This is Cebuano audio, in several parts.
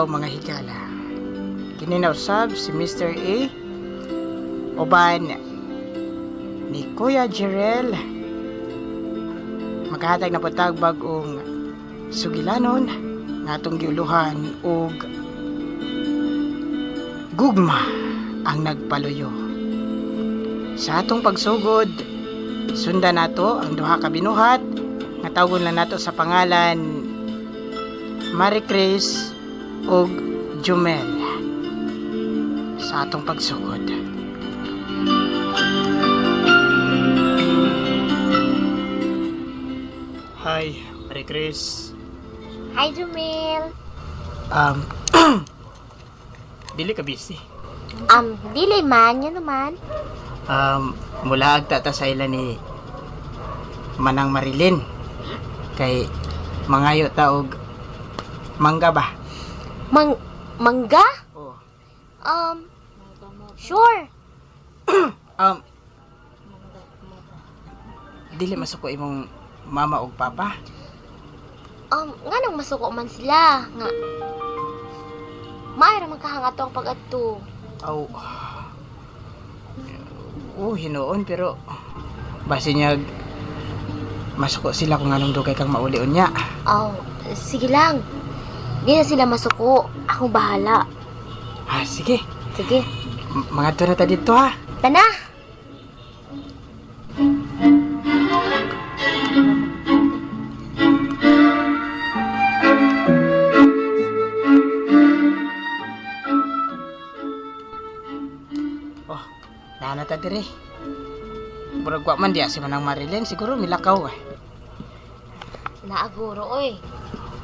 adlaw, mga higala. Kini na usab si Mr. A uban ni Kuya Jerel, maghatag na pud tag bag-ong sugilanon nga atong giuluhan og "Gugma ang Nagpaluyo." Sa atong pagsugod, sundan nato ang duha ka binuhat nga tawgon lang nato sa pangalan Marie Chris ug Jumel sa atong pagsugod. Hi, Marie Chris. Hi, Jumil. Dili ka busy? Dili man, yan naman. Mulaag ta ta sa ila ni Manang Marilyn. Kay mangayo ta og mangga ba? Mangga? Oh. Sure. Dili masuko imong mama og papa? Nganong masuko man sila nga. Maayo ra man kahang ato ang pag-adto. Aw. Oh, hinuon, pero base niya masuko sila kung anong dugay kang mauli unya. Oh, sige lang. Di na sila masuko. Akong bahala. Ah, sige. Sige. Mangadto na ta dito ha. Tana! Oh, naa na ta diri. Murag wa man diya si Manang Marilyn, siguro milakaw eh. Naaguro, oy.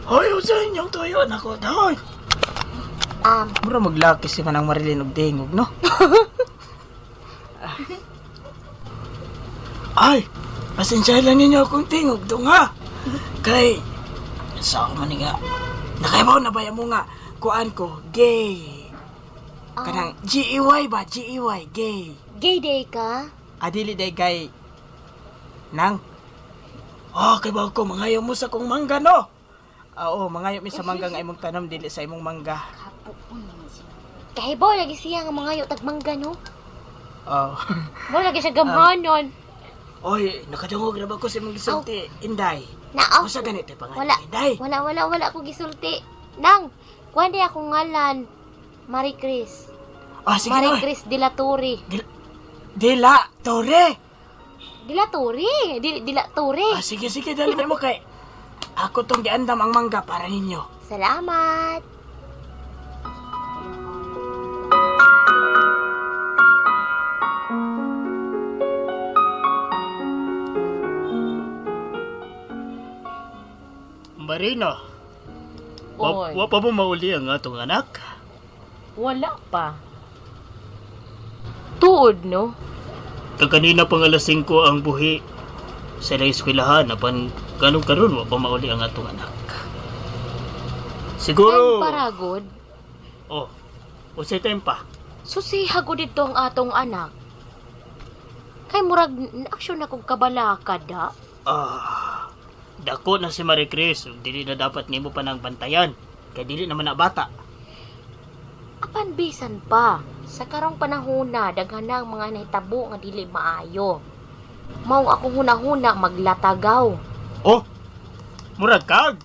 Hoy, unsa inyong tuyo nako dahoy? Mura maglaki si Manang Marilyn og dingog, no? Ay, pasensya lang ninyo akong tingog dong ha. Kay, sa ako man nga, nakaibaw na ba mo nga, kuan ko, gay. Kanang G-E-Y ba? G-E-Y, gay. Gay day ka? Adili day gay. Nang? Oh, kay ba ko, mangayo mo sa kong mangga, no? Ah, oo, mangayo mi sa mangga nga imong tanom, dili sa imong mangga. Kahibaw lagi siya nga mangayo tag mangga, no? Oh. Mo lagi siya gamhanon. Oy, nakadungog na ba ko sa imong gisulti, Inday? Naaw. Usa ganito pangalan, Wala. Inday? Wala, wala, wala ko gisulti. Nang, kuan di akong ngalan. Marie Chris. Oh, sige Marie na. Chris de la Torre. De la Torre. De la Torre. De la Torre. Ah, sige, sige, dali mo kay ako tong giandam ang mangga para ninyo. Salamat. Marina, Oy. wa pa mo mauli ang atong anak? Wala pa. Tuod, no? Kaganina pang alas 5 ang buhi sa ilang eskwelahan apan ganong karon wa pa mauli ang atong anak. Siguro Time paragod. Oh. Unsay time pa? Susiha gud dito ang atong anak. Kay murag aksyon na kong kabalakad, ha? Ah. Dako na si Marie Chris, ug dili na dapat nimo pa nang bantayan kay dili naman na bata. Apan bisan pa, sa karong panahona daghan na ang mga nahitabo nga dili maayo. Mao akong hunahuna maglatagaw. Oh. Murag kag.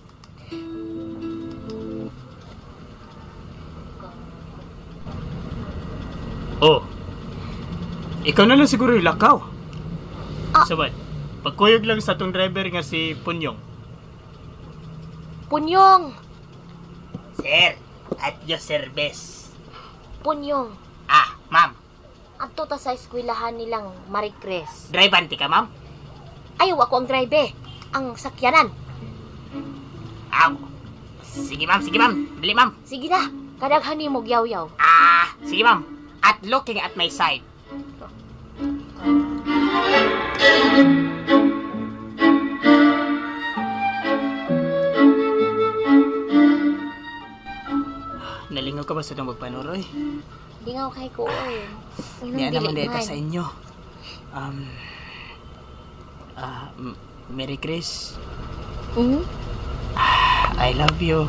Oh. Ikaw na lang siguro yung lakaw. Ah. Sabad. Pagkuyog lang sa atong driver nga si Punyong. Punyong, Sir, at your service. Punyong. Ah, ma'am. Adto ta sa eskwelahan nilang Marie Chris. Drive ka, ma'am? Ayaw ako ang drive, ang sakyanan. Aw. Sige, ma'am. Sige, ma'am. Dali, ma'am. Sige na, kadaghan nimo yaw-yaw. Ah, sige, ma'am. At looking at my side. Nalingaw ka ba sa itong magpanuroy? Lingaw kay ko, oy. Di naman Dili dito man. sa inyo. Merry Chris. Hmm? I love you.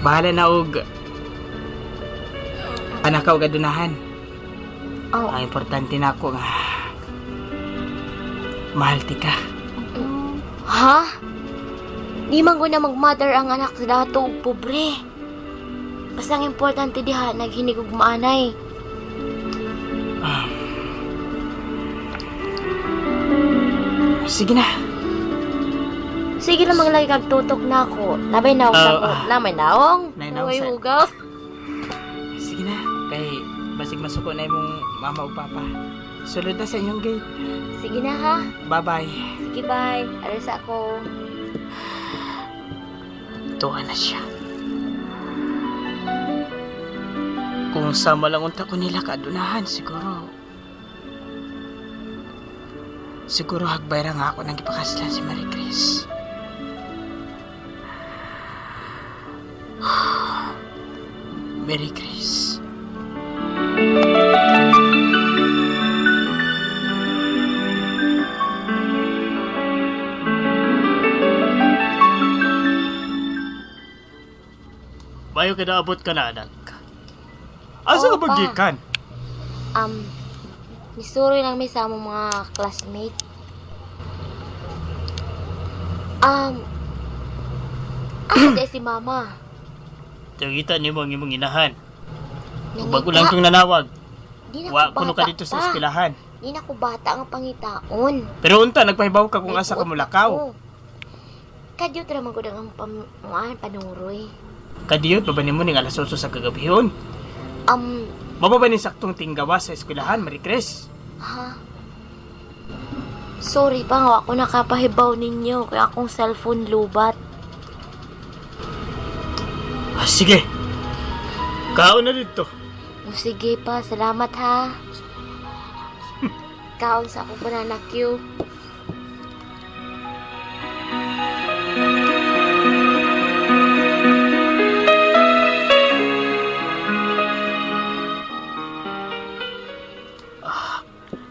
Bahala na og anak ka og adunahan. Oh. Ang importante na ako nga mahal ti ka. Ha? Di man ko na mag-mother ang anak sa dato og pobre. Basta ang importante diha, naghinigugmaanay. Ah. Sige na. Sige lang maglagi kag tutok na ako. Nabay naong sa Oh, ko. ah. Namay naong. Nay naong Naway sa- hugaw. Sige na. Kay basig masuko na imong mama o papa. Sulod na sa inyong gate. Sige na ha. Bye-bye. Sige bye. Alis ako. Tuwa na siya. Kung sama lang unta ko nila kaadunahan, siguro. Siguro hagbay ra nga ako nang gipakaslan si Marie Chris. Mary Chris. Bayo ka naabot ka na, anak. Asa Oo, ka ba pa. gikan? Nisuroy lang mi sa among mga classmate. Asa di si mama? Tagita nimo ang imong inahan. Nangita. Bago lang kong nanawag. Di na Wa ko kuno ka bata dito sa pa. eskwelahan. Di na ko bata ang pangitaon. Pero unta, nagpahibaw ka kung asa ka mulakaw. Oo. Kadyot ra man gud ang pamuan panuroy. Kadiyot, ba ba nimo ning alas 8 sa kagabihon? Mao ba ni saktong tinggawa sa eskwelahan, Marie Chris? Ha? Sorry pa nga ako nakapahibaw ninyo kaya akong cellphone lubat. Ah, sige. Kaon na dito. O sige pa, salamat ha. Kaon sa akong banana Q.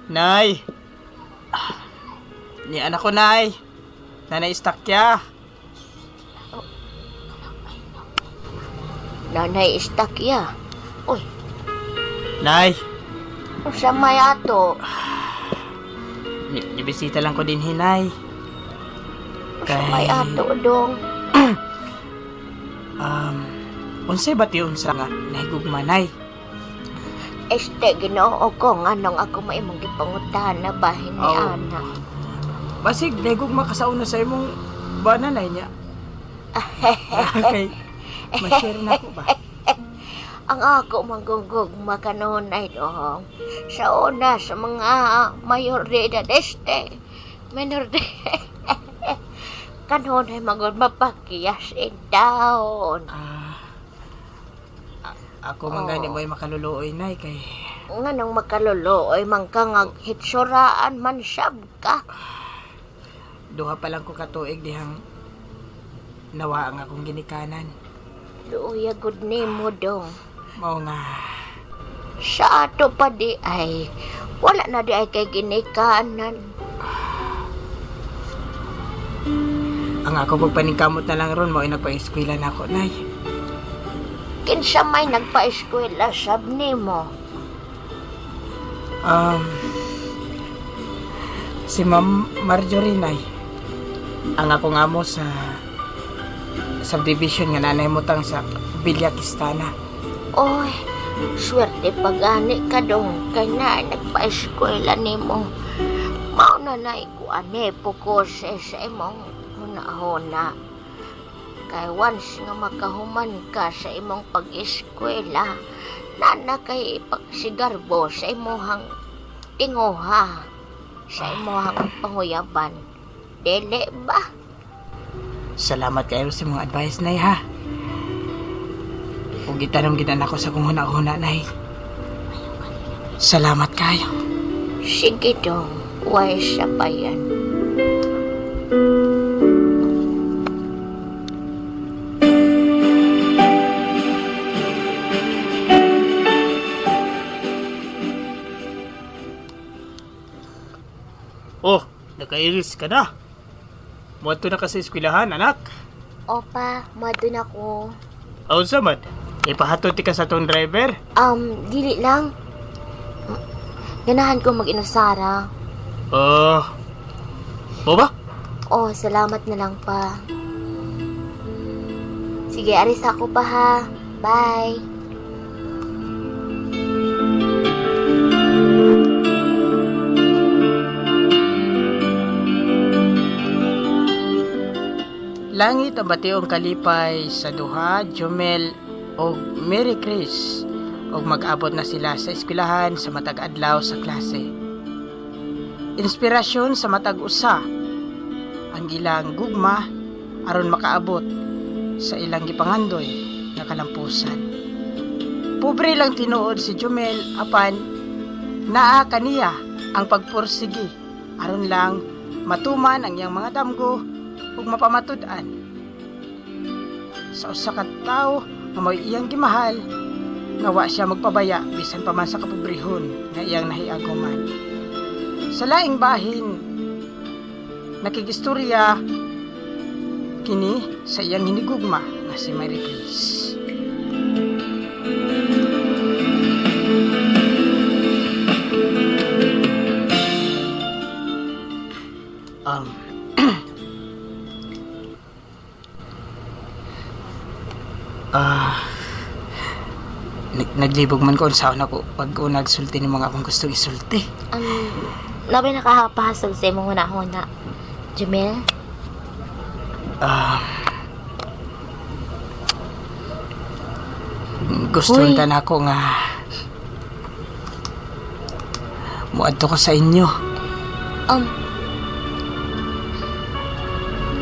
Nay! Ah, ni anak ko, Nay! Nanay Istakya! Nanay istakya. Uy, Nay! unsa may ato? Nibisita lang ko din, Hinay. Unsa may ato dong? Unsay ba ti unsa nga nahigugma, Nay? Este Ginoo ko nganong ako maimong gipangutana bahin ni Oo. ana. Basig, nahigugma ka sa una sa imong bana, Nay niya. Okay. Ma-share na ko ba? Ang ako manggugugma kanunay dong. Sa una sa mga mayor de edad este, minor de kanunay magod mapakiyas in taon. Ah, ako man gani Oo. mo ay makaluluoy, Nay, kay Nganong makaluluoy man ka nga hitsuraan man sab ka. duha pa lang ko katuig dihang nawa ang akong ginikanan. Luoya gud nimo dong. Mao nga Sa ato pa di ay wala na di ay kay ginikanan. ang ako pagpaningkamot na lang ron mo ay nagpa-eskwela na ako, Nay. Kinsa may nagpa-eskwela sab nimo. Si Ma'am Marjorie, Nay. Ang akong amo sa subdivision nga nanay mutang sa Villa Quistana. Oy, swerte pag-ani ka dong kay na nagpa-eskwela nimo. Mao na na ikuan pukos sa imong hunahuna. Kay once nga makahuman ka sa imong pag-eskwela, nana kay ipagsigarbo sa imong tinguha, sa imong panguyaban. Dili ba? Salamat kayo sa mga advice, Nay, ha. Ug gitanom gid na ako sa kung huna-huna, Nay. Salamat kayo. Sige dong, way siya pa yan. Oh, nakairis ka na. Muadto na ka sa eskwelahan, anak. Opa, madun ako. Unsa man? Ipahatod ti ka sa tong driver. Dili lang. Ganahan ko mag-inusara. Oh. Mo ba? Oh, salamat na lang pa. Sige, aris ako pa ha. Bye. Langit ang bationg kalipay sa duha, Jomel og Mary Chris, og mag-abot na sila sa eskwelahan sa matag adlaw sa klase. Inspirasyon sa matag usa ang ilang gugma aron makaabot sa ilang gipangandoy nga kalampusan. Pobre lang tinuod si Jomel apan naa kaniya ang pagpursigi aron lang matuman ang iyang mga damgo ug mapamatud-an sa usa ka tawo nga mao'y iyang gimahal nga wa siya magpabaya bisan pa man sa kapobrehon nga iyang nahiaguman. Sa laing bahin, nakigistorya kini sa iyang hinigugma nga si Mary Grace. Ah, naglibog man ko unsaon ako pag unag sulti ni mga akong gustong isulti. Nabay nakakapahasol sa imong hunahuna. Jamel? Ah, gusto Uy. ta nako nga muadto ko sa inyo.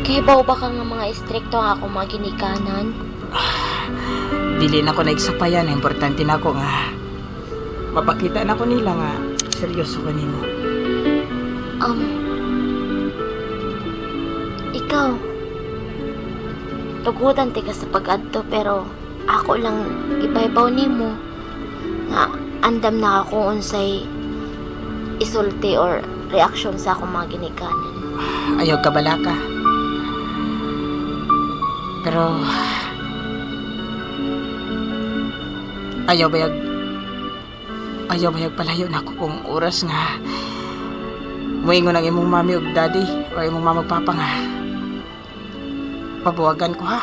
Kay baw ba ka nga mga istrikto nga ako mga ginikanan? Dili na ko naigsapayan, importante na ako nga mapakita na ko nila nga seryoso ko nimo. Ikaw, tugutan ti ka sa pag-adto pero ako lang ipahibaw nimo nga andam na ako unsay isulti or reaksyon sa akong mga ginikanan. Ayaw ka balaka. Pero ayaw bayag palayo na ako kung oras nga muingon ang imong mami ug daddy o imong mama ug papa nga pabuwagan ko ha.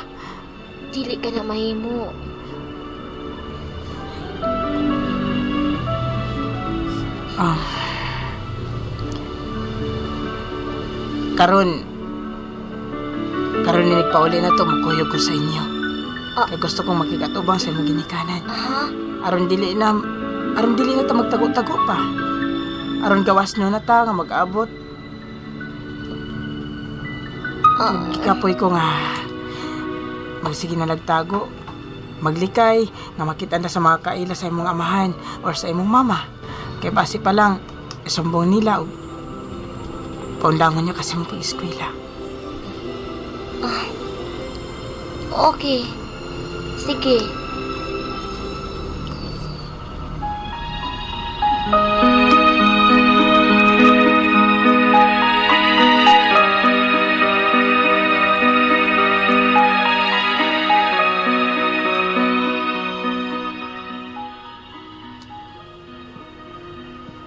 Dili ka na mahimo. Ah. Karon karon ni nagpauli na to, mukuyog ko sa inyo. Ah. Kay gusto kong makikatubang sa imong ginikanan. Ha? Aron dili na ta magtago-tago pa. Aron gawas no na ta nga mag-abot. Gikapoy ko nga magsige na nagtago, maglikay nga makita na sa mga kaila sa imong amahan or sa imong mama. Kay base pa lang isumbong nila og paundangon niya kasi mong pag-eskwela. Okay. Sige.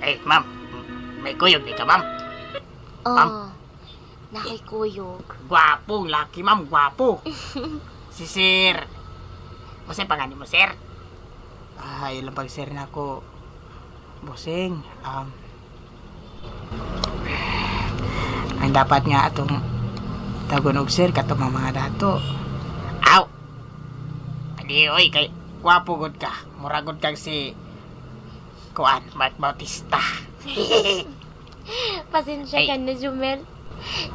Ay, ma'am. May kuyog di ka, ma'am. Oh, nakikuyog. Gwapong laki, ma'am. Gwapo. Si sir. Kasi pangani mo, sir. Ah, ilang pag sir na ako. Bossing, ang dapat nga atong tagon og sir katong mga dato. Aw. Adi, oy, kay gwapo gud ka. Mura gud kag si Kuan, Mark Bautista. Pasensya Ay. ka na, Jumel.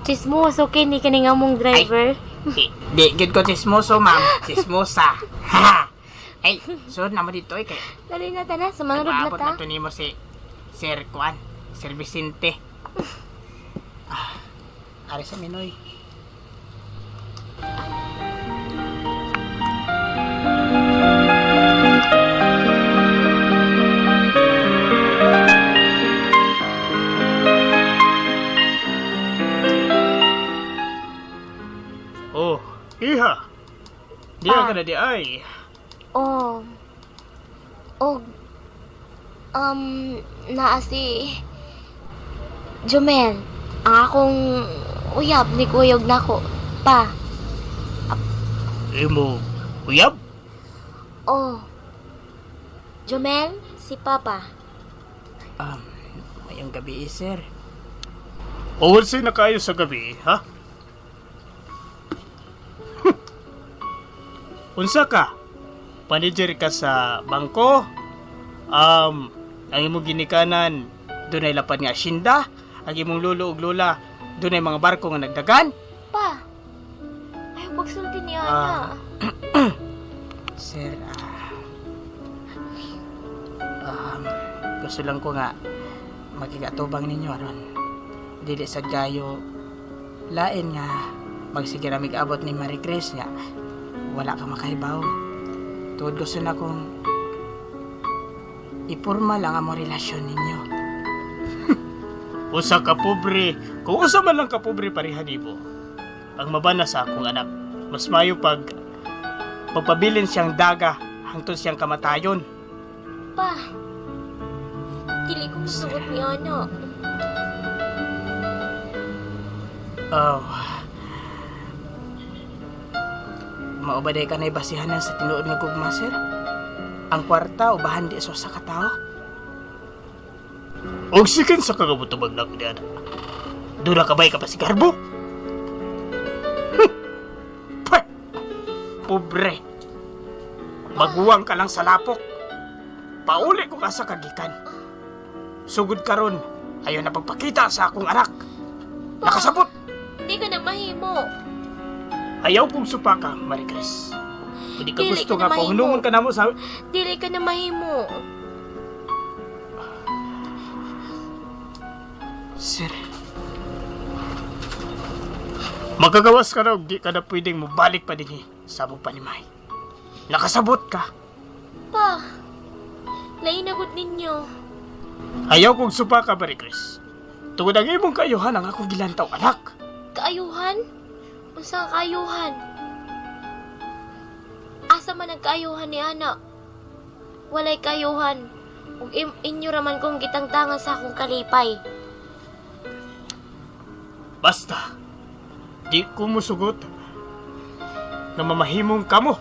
Chismoso kini kini nga mong driver. Di, di gud ko chismoso, ma'am. Chismosa. Ha. Ay, sud na mo dito oy kay Dali na ta na, sumanod na nagpaabot ta. na to nimo si Sir Kuan, Sir Vicente. Ah, ari sa Minoy. Oh, iha. Di ka na di ay. Oh. Og naa si Jumel. Ang akong uyab ni kuyog nako pa. Imo uyab? Oh. Jumel, si Papa. Mayong gabi, eh, sir. Unsay na kayo sa gabi, ha? Unsa ka? Manager ka sa bangko? Ang imong ginikanan dunay lapad nga asyenda, ang imong lolo ug lola dunay mga barko nga nagdagan. Pa. Ayaw pagsulti ni Ana. Sir, gusto lang ko nga magkigatubang ninyo aron dili sa gayo lain nga magsige ra mig-abot ni Marie Chris nga wala ka makahibaw. Tuod gusto na kong ipurma lang ang among relasyon ninyo. Usa ka pobre, kung usa man lang ka pobre pareha nimo. Ang mabana sa akong anak, mas mayo pag Pagpabilin siyang daga hangtod siyang kamatayon. Pa. Dili ko musugot ni Ana. Oh. Mao ba day ka na'y basihanan sa tinuod nga gugma, sir? Ang kwarta ubahan di sa usa ka tawo? Og sikin sa kagabutubag na ni anak. Duna ka ba'y kapasigarbo? Pweh! Pobre. Maguwang ka lang sa lapok. Pauli ko ka sa kagikan. Sugod karon, ayaw na pagpakita sa akong anak. Nakasabot. Di ka na mahimo. Ayaw kong supaka, Marie Chris. Hindi ka Dili gusto ka na nga mahimo. pahunungon ka namo sa Dili ka na mahimo. Sir, Magkagawas ka na og di ka na pwedeng mubalik pa dinhi sa among panimay. Nakasabot ka. Pa. Lain na gud ninyo. Ayaw kong supaka, Marie Chris. Tungod ang imong kaayuhan ang akong gilantaw anak. Kaayuhan? Unsa ang kaayuhan? Asa man ang kaayuhan ni Ana? Walay kaayuhan. Ug inyo raman kong gitangtangan sa akong kalipay. Basta, di ko musugot na mamahimong kamo.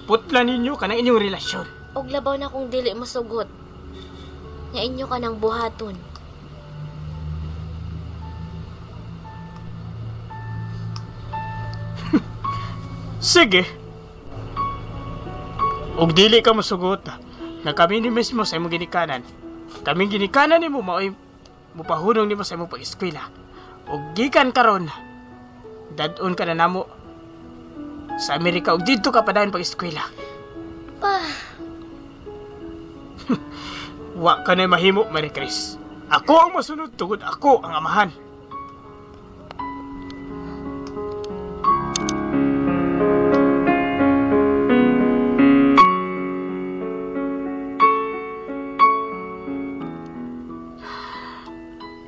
Putla ninyo kanang inyong relasyon. Ug labaw na kung dili mosugot. Nga inyo ka ng buhaton. Sige. Og dili ka musugot nga kami ni mismo sa imong ginikanan. Kaming ginikanan nimo maoy mupahunong nimo sa imong pag-eskwela. Ug gikan karon, dad-on ka na namo sa Amerika ug didto ka padayon pag-eskwela. Pa, Wa ka na mahimo, Marie Chris. Ako ang masunod tungod ako ang amahan.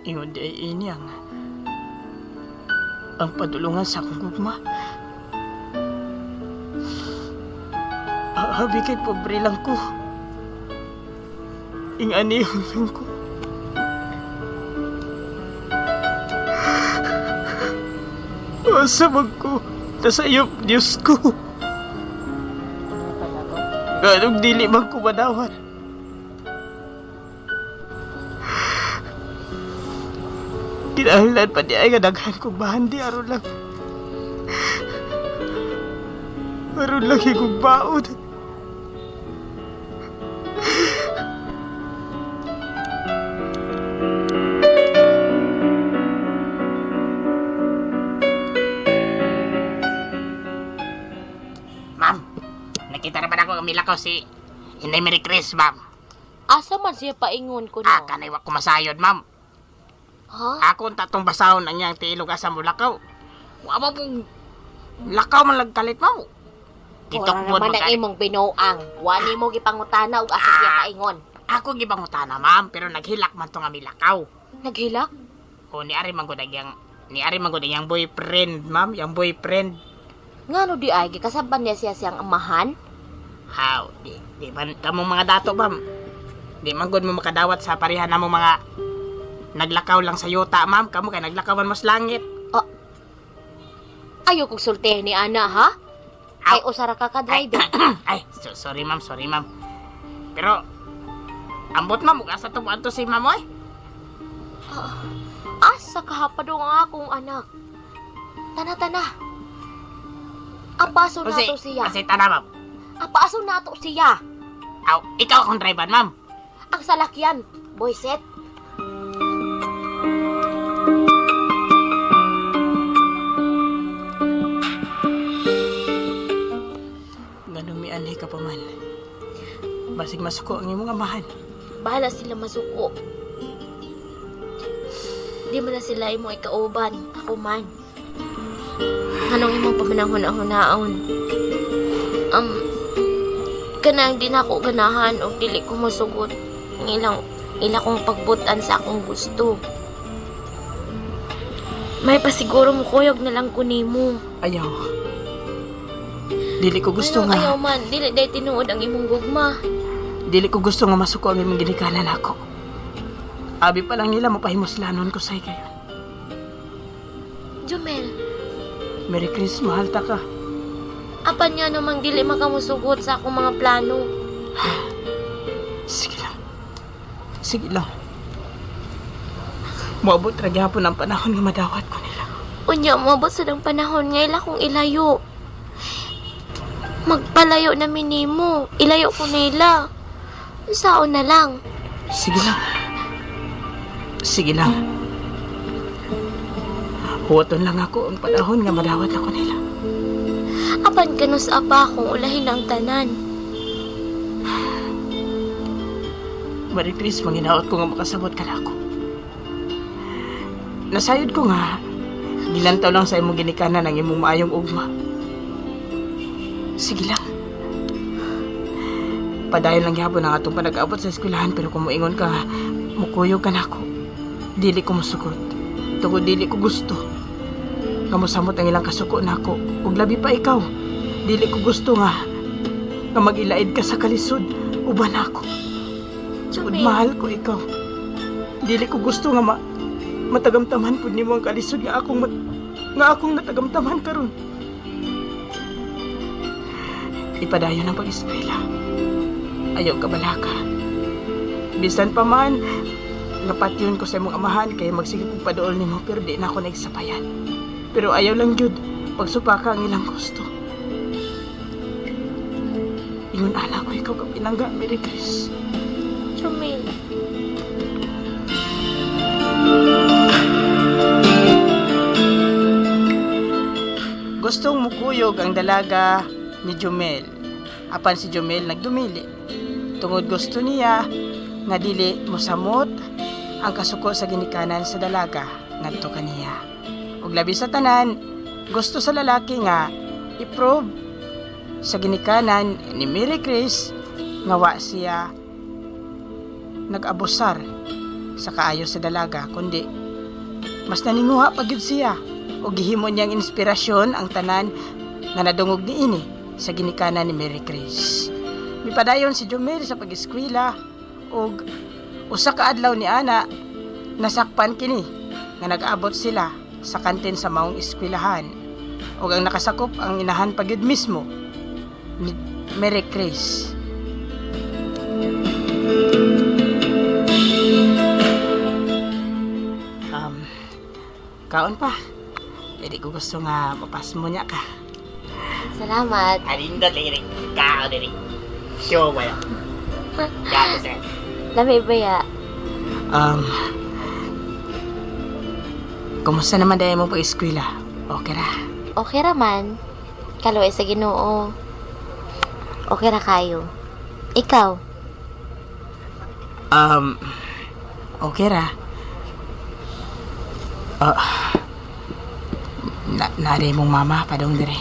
Ingon di ay ini ang padulungan sa akong gugma. Habi kay pobre lang ko. Inganihon lang ko. Asa man ko? Tas sa iyo, Diyos ko. Ganong dili man ko manawat. Kinahanglan pa di ay nga daghan kong bahandi aron lang. Aron lang higong baon. Ma'am, nakita na ba ako milakaw si Inday Mary Chris, ma'am? Asa man siya paingon ko no? Ah, kanay wa kumasayod, ma'am. Ha? Ako ang tatong basahon ang iyang tiilog asa mo lakaw. Wa mo pong lakaw man lagkalit, ma'am. Ora Gitukbon naman ang man imong binuang. Wa nimo gipangutana og asa siya paingon. Ako gibangutana, ma'am, pero naghilak man to nga milakaw. Naghilak? O ni ari man gud ang iyang ni ari man gud ang iyang boyfriend, ma'am, yang boyfriend. Ngano di ay gikasaban niya siya siyang amahan? How? Di man kamong mga dato ma'am. Di man gud mo makadawat sa pareha namong mga naglakaw lang sa yuta, ma'am. Kamo kay naglakaw man mas langit. Ayaw kong sultihin ni ana ha? Ay usara ka ka driver. Ay, sorry ma'am, sorry ma'am. Pero ambot ma'am, ug asa to mo adto si ma'am oy? Asa kahapadong ang akong anak. Tana-tana. Apaso nato siya. Kasi tana ma'am. Apaso nato siya. Aw, ikaw akong driver, ma'am. Ang salakyan, boyset. Nganong mianhi ka pa man. Basig masuko ang imong amahan. Bahala sila masuko. Di man na sila imong ikauban. Ako man. Anong imong pamanahon-naon? Kanang di na ako ganahan o dili ko masugot ang ilang ila kong pagbutan sa akong gusto. May pasiguro mo kuyog na lang ko nimo. Ayaw. Dili ko gusto Anong nga. Ayaw man, dili day tinuod ang imong gugma. Dili ko gusto nga masuko ang imong ginikanan ako. Abi pa lang nila mapahimuslanon ko say kayo. Jumel, Merry Christmas, mahal ta ka. apan nga namang dili makamusugot sa akong mga plano. Sige lang. Sige lang. Moabot ra gyapon ang panahon nga madawat ko nila. Unya, moabot sa dang panahon nga ila kong ilayo. Magpalayo na minimo. Ilayo ko nila. Sao na lang. Sige lang. Sige lang. Huwaton lang ako ang panahon nga madawat ako nila. Apan kanus apa kung ulahin ang tanan. Marie Chris, manginaot ko nga makasabot ka na ako. Nasayod ko nga, gilantaw lang sa imong ginikanan ang imong maayong ugma. Sige lang. Padayon lang gihapon ang atong panag-abot sa eskwelahan pero kung moingon ka, mukuyog ka na ako. Dili ko musugot. Tungod dili ko gusto. Nga mosamot ang ilang kasuko na ako. Ug labi pa ikaw. Dili ko gusto nga nga mag-ilaid ka sa kalisod. Uban ako. Ug Jumel, mahal ko ikaw. Dili ko gusto nga matagamtaman pud nimo ang kalisod nga akong natagamtaman karon. Ipadayon ang pag-eskwela. Ayaw ka balaka. Bisan pa man, napatyon ko sa imong amahan kay magsige kog paduol nimo pero di na ako naigsapayan. Pero ayaw lang jud pagsupaka ang ilang gusto. Ingon ana ko ikaw ka pinangga, Mary Chris. Jumel. Gustong mukuyog ang dalaga ni Jumel. Apan si Jumel nagdumili. Tungod gusto niya nga dili mosamot ang kasuko sa ginikanan sa dalaga ngadto kaniya. Ug labi sa tanan, gusto sa lalaki nga i-prove sa ginikanan ni Mary Chris nga wa siya nag-abusar sa kaayo sa dalaga kundi mas naninguha pa gyud siya o gihimo niyang inspirasyon ang tanan nga nadungog niini sa ginikanan ni Mary Chris. Mipadayon si Jumel sa pag-eskwela ug usa ka adlaw ni ana nasakpan kini nga nag-abot sila sa kantin sa maong eskwelahan ug ang nakasakop ang inahan pa gyud mismo ni Mary Chris. Um, kaon pa. Hindi ko gusto nga mapasmo niya ka. Salamat. Alindot lagi rin. Kaon diri. Show ba yun? Gato sir. Lami ba ya? Kumusta naman dahil mo pag-eskwela? Okay ra. Okay ra man. Kaluoy sa Ginoo. Okay ra kayo. Ikaw, Okay ra. Ah, nari mong mama padong dire.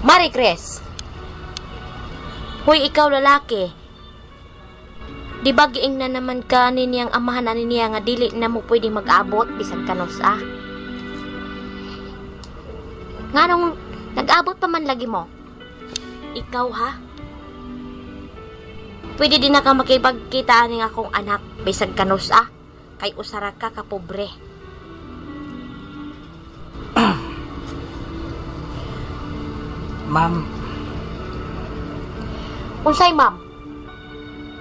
Marie Chris. Hoy ikaw lalaki. Di ba giing na naman ka ni niyang amahan ani niya nga dili na mo pwede mag-abot bisan kanus ah. Nganong nag-abot pa man lagi mo? Ikaw ha? Pwede din na ka makipagkita ning akong anak bisag kanus ah. Kay usara ka ka pobre. Ma'am, Unsay ma'am?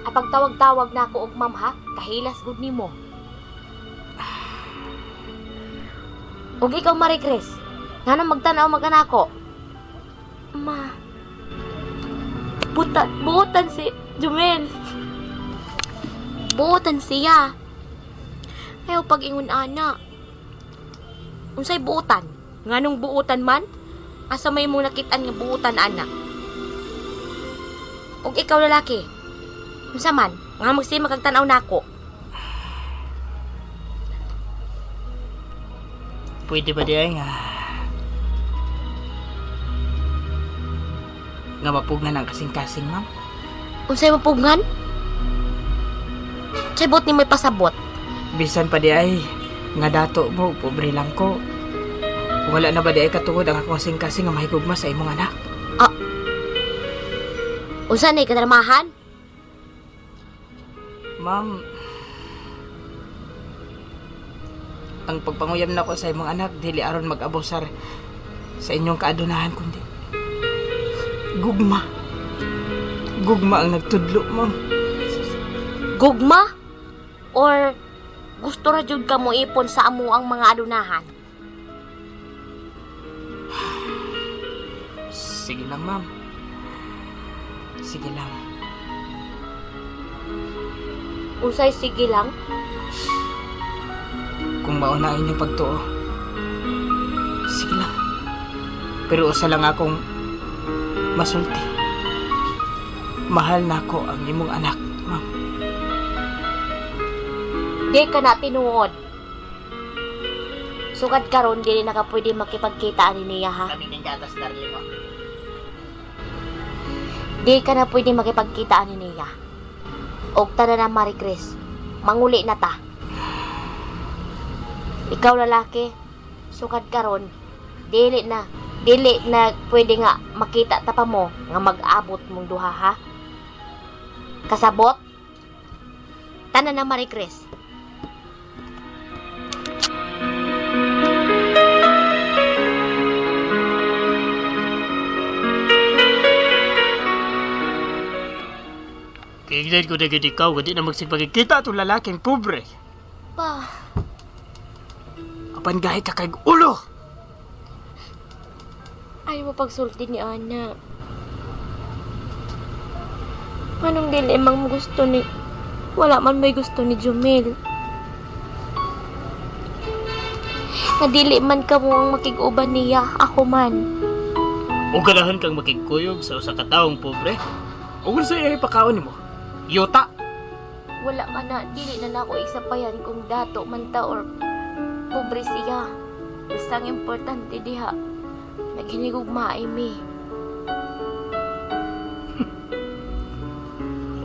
Ay pagtawag-tawag na ako og ma'am ha, kahilas gud nimo. Ug ikaw Marie Chris, ngano magtan-aw mag-anako? Ma, butan si Jumel. Buotan siya. Ayaw pag-ingon ana. Unsay buotan? Nganong buotan man? Asa may mo nakitaan nga buotan ana? Ug ikaw lalaki. Unsa man? Nga magsima kag tan-aw nako. Pwede ba di ay nga nga mapugnan ang kasing-kasing, ma'am. Unsay mapugngan? Unsay buot ni may pasabot? Bisan pa di ay nga dato mo, pobre lang ko. Wala na ba di ay katungod ang akong kasing-kasing nga mahigugma sa imong anak? Unsa nay kadramahan? Ma'am, ang pagpanguyam nako sa imong anak dili aron mag-abusar sa inyong kaadunahan kundi gugma. Gugma ang nagtudlo, ma'am. Gugma? Or gusto ra jud ka mo ipon sa amo ang mga adunahan? Sige lang, ma'am. Sige lang. Unsay sige lang? Kung mauna ang inyong pagtuo. Sige lang. Pero usa lang akong masulti. Mahal na ako ang imong anak, ma'am. Di ka na tinuod. Sugad karon dili na ka pwede makipagkita ani niya ha. Kami ng gatas darling mo. Di ka na pwede makipagkita ani niya. Og tara na Marie Chris, manguli na ta. Ikaw lalaki, sugad karon dili na pwede nga makita ta pa mo nga mag-abot mong duha ha. Kasabot? Tana na Marie Chris. Kaya ko na gid ikaw, di na magsigpagkita Itong lalaking pobre. Pa, Apan gahi ka kag ulo. ayaw mo pagsulti ni Ana. Anong dili mang gusto ni... Wala man may gusto ni Jumel. Nga dili man ka mo ang makig-uban niya, ako man. O ganahan kang makigkuyog sa usa ka taong pobre. Ug unsa iyang ipakaon nimo? Yuta. Wala ka na, dili na nako isapayan kung dato man ta or pobre siya. Basta ang importante diha, naghinigugmaay mi.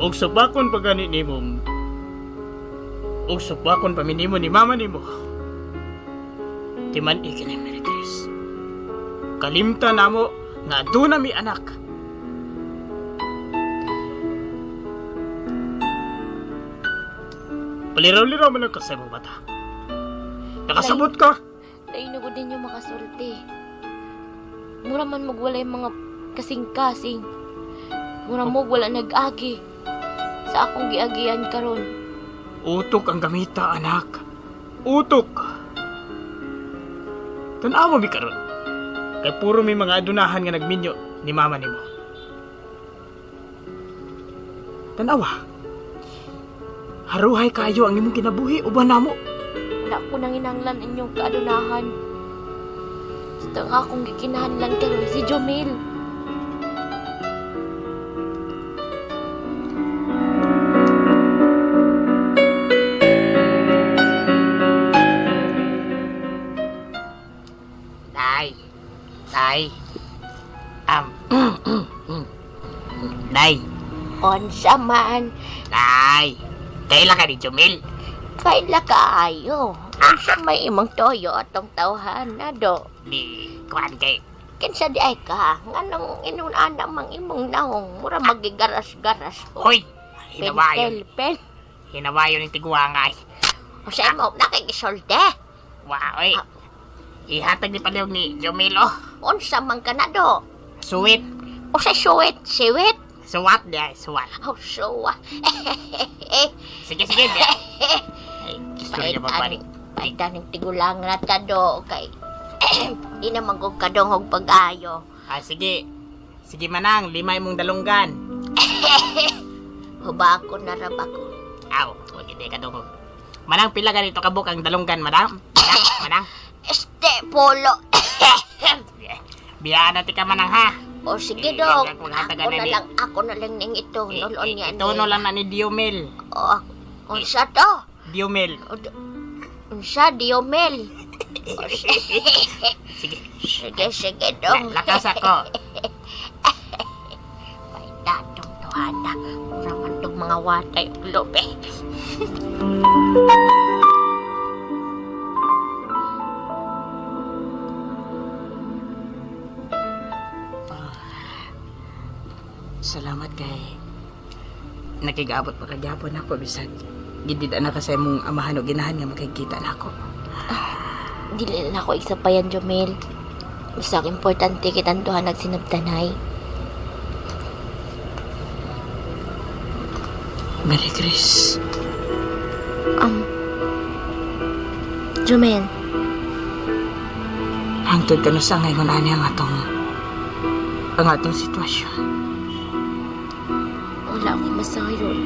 Og supakon pa gani nimo. Og supakon pa minimo ni mama nimo. Timan ikini Mary Chris. Kalimta namo nga aduna mi anak. Paliraw-liraw man ang kasay mong bata. Nakasabot ka. Lain ko din yung makasulti. Mura man magwala yung mga kasing-kasing. Mura mo wala nag-agi. Sa akong giagian karon. Utok ang gamita, anak. Utok. Tan-awa mi karon. Kay puro may mga adunahan nga nagminyo ni mama nimo. Tan-awa. Haruhay kayo ang imong kinabuhi uban namo. Wala ko nang inanglan inyong kaadunahan. Basta ang akong gikinahanglan karon si Jomil. Nay. Nay. Nay. Unsa man, Nay. Kaila ka ni Jumil. kaila kaayo. Unsa may imong toyo atong tawhan na do. Di kuan kay. Kinsa di ay ka? Nganong inon ana mang imong naong mura magigaras-garas. Hoy, hinawayon. Pentel pen. Hinawayon ni tiguangay. O sa imo nakikisolte. Wa, oy. Ihatag ni palihog ni Jomil, oh. Unsa man ka na do? Suwit. O sa suwit, siwit? Suwat di ay, suwat. Oh, suwa. Sige, sige. Di ay. Ay, istorya pa balik. Paitan ng tigulang na ta do kay di naman ko kadungog pag-ayo. Ah, sige. Sige manang, limay mong dalunggan. Huba ako na rab ako. Aw, wag hindi ka dungog. Manang, pila ganito kabuk ang dalunggan, madam? Manang, manang. Este polo. Biyaan natin ka manang ha. O sige Eh, dong. wag hatagan Ako na na ni- lang, ako na lang ning ito. Eh, Nolon eh, niya ito no lang na ni Diomel. O, unsa to? Diomel. Unsa Diomel? O, sige. Sige. Sige, sige dong. Lakas ako. May datong tuwana. Mura man tong mga watay ug lubi. Salamat kay nakigabot pa kagyapon ako bisag gidida na ka sa imong amahan o ginahan nga makikita na ako. Dili na ako isa pa yan, Jomel. Basta ang importante kitang duha nagsinabtanay. Mary Chris, Jomel, hangtod ka no sa ngayon ani ang atong sitwasyon. wala akong masayon.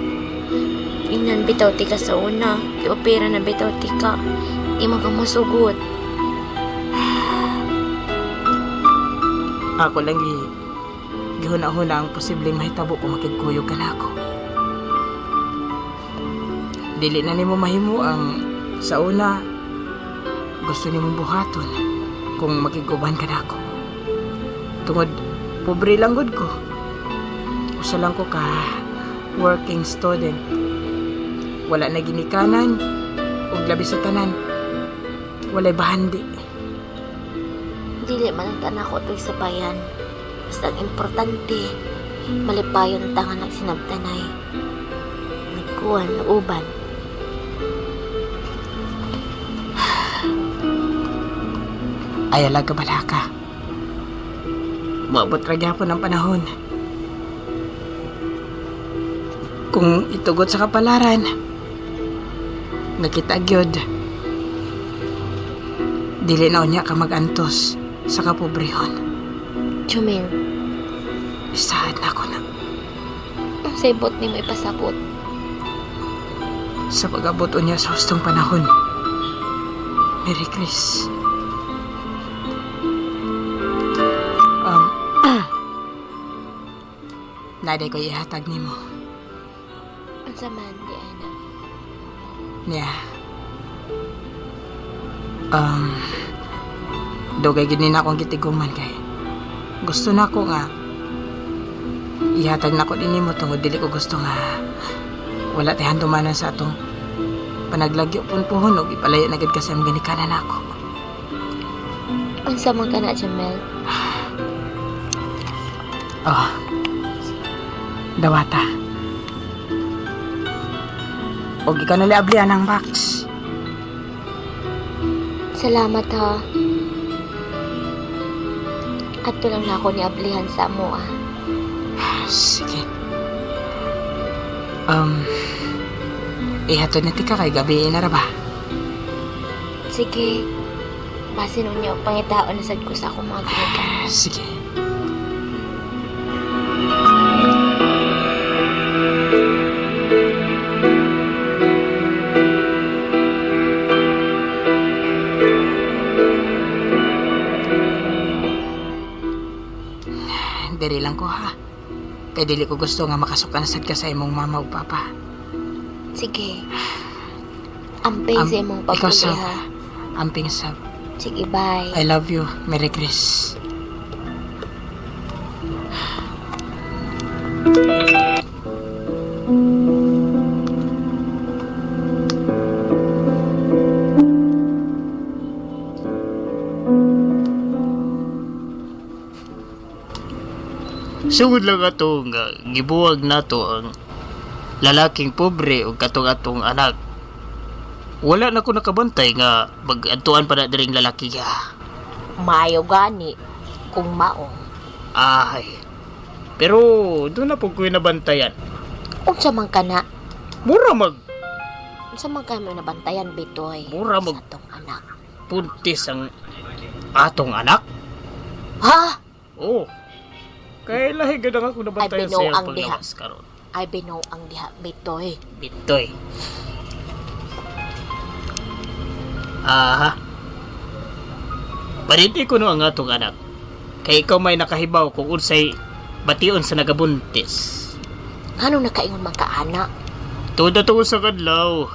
Ingnan bitaw ti ka sa una. Di opera na bitaw ti ka. Di man ka masugot. Ako lang gihuna-huna ang posibleng mahitabo kung makigkuyog ka na ako. Dili na nimo mahimo ang sa una gusto nimo buhaton kung makiguban ka na ako. Tungod pobre lang gud ko. Usa lang ko ka working student. Wala na ginikanan ug labi sa tanan. Walay bahandi. Dili man ang tanak ko ito'y sabayan. Basta ang importante, malipayon ta nga nagsinabtanay. Nagkuhan, nauban. Ay, ka balaka. Maabot ra gyapon ang panahon. Kung itugot sa kapalaran, nakita gyud. Dili na unya ka magantos sa kapobrehon. Jomel, Isaad na ako na ang saybot ni mo ipasabot. sa pag-abot unya sa hustong panahon. Merry Chris. Naday ko ihatag nimo. Unsa man di ay na. Niya. Um, dugay gid ni na akong gitiguman kay. Gusto na ko nga ihatag na ko din nimo tungod dili ko gusto nga wala tay handumanan sa atong panaglagyo pun puhon og ipalayo na gid kasi ang ginikanan nako. Unsa man ka na, Jomel? Oh. Dawata. Og ikaw na liablian ang box. Salamat ha. Adto lang na ako ni ablihan sa amo ah. Sige. Um, ihatod na tika kay gabi na ra ba? Sige. Basin unya pangitaon na sad ko sa akong mga ginikanan. Sige. Diri lang ko ha. Kay dili ko gusto nga makasukan sad ka sa imong mama ug papa. Sige. Amping sa imong Ikaw pagpuli sab. ha. Amping sab. Sige, bye. I love you. Merry Chris. Sugod lang ato nga gibuwag nato ang lalaking pobre ug katong atong anak. Wala na ko nakabantay nga mag-adtuan pa na diring lalaki ya. Maayo gani kung mao. Ay. Pero doon na po ko nabantayan. Unsa man kana? Mura mag Unsa man kay mo nabantayan bitoy? Mura mag- sa atong anak. puntis ang atong anak. Ha? Oh. Kay lahi gud ang ako nabantayan Ay, sa iyang binuang diha. paglawas karon. Ay binaw ang diha bitoy. Bitoy. Aha. Pariti ko no ang atong anak. Kay ikaw may nakahibaw kung unsay bation sa nagabuntis. Ngano nakaingon man ka ana? Tuod na tuod sa kadlaw.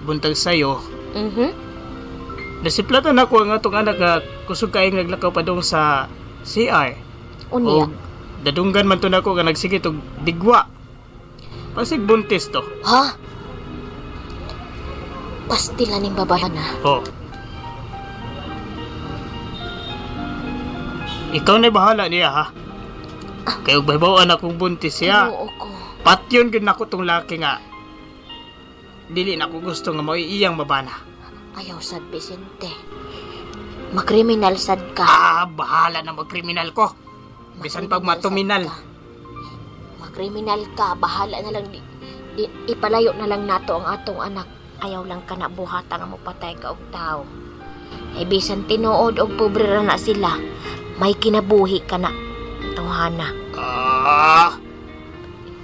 Buntag sayo. Nasiplatan ako ang atong anak nga kusog kaayong naglakaw padung sa CR. Unya. Og dadunggan man to nako nga nagsigit og digwa. Pasig buntis to. Ha? Pastila ning babae na. Oh. Ikaw na bahala niya ha. Kay og bahibaw akong buntis siya. Ginoo ko. Patyon gyud nako tong laki nga. Dili na ko gusto nga mao iyang mabana. Ayaw sad Vicente. Makriminal sad ka. Ah, bahala na magkriminal ko. Bisan pag Makriminal sad matuminal. ka. Makriminal ka, bahala na lang di, ipalayo na lang nato ang atong anak. Ayaw lang ka na buhata nga mopatay ka og tao. Ay bisan tinuod og pobre ra na sila. May kinabuhi ka na. Tawhana. Ah.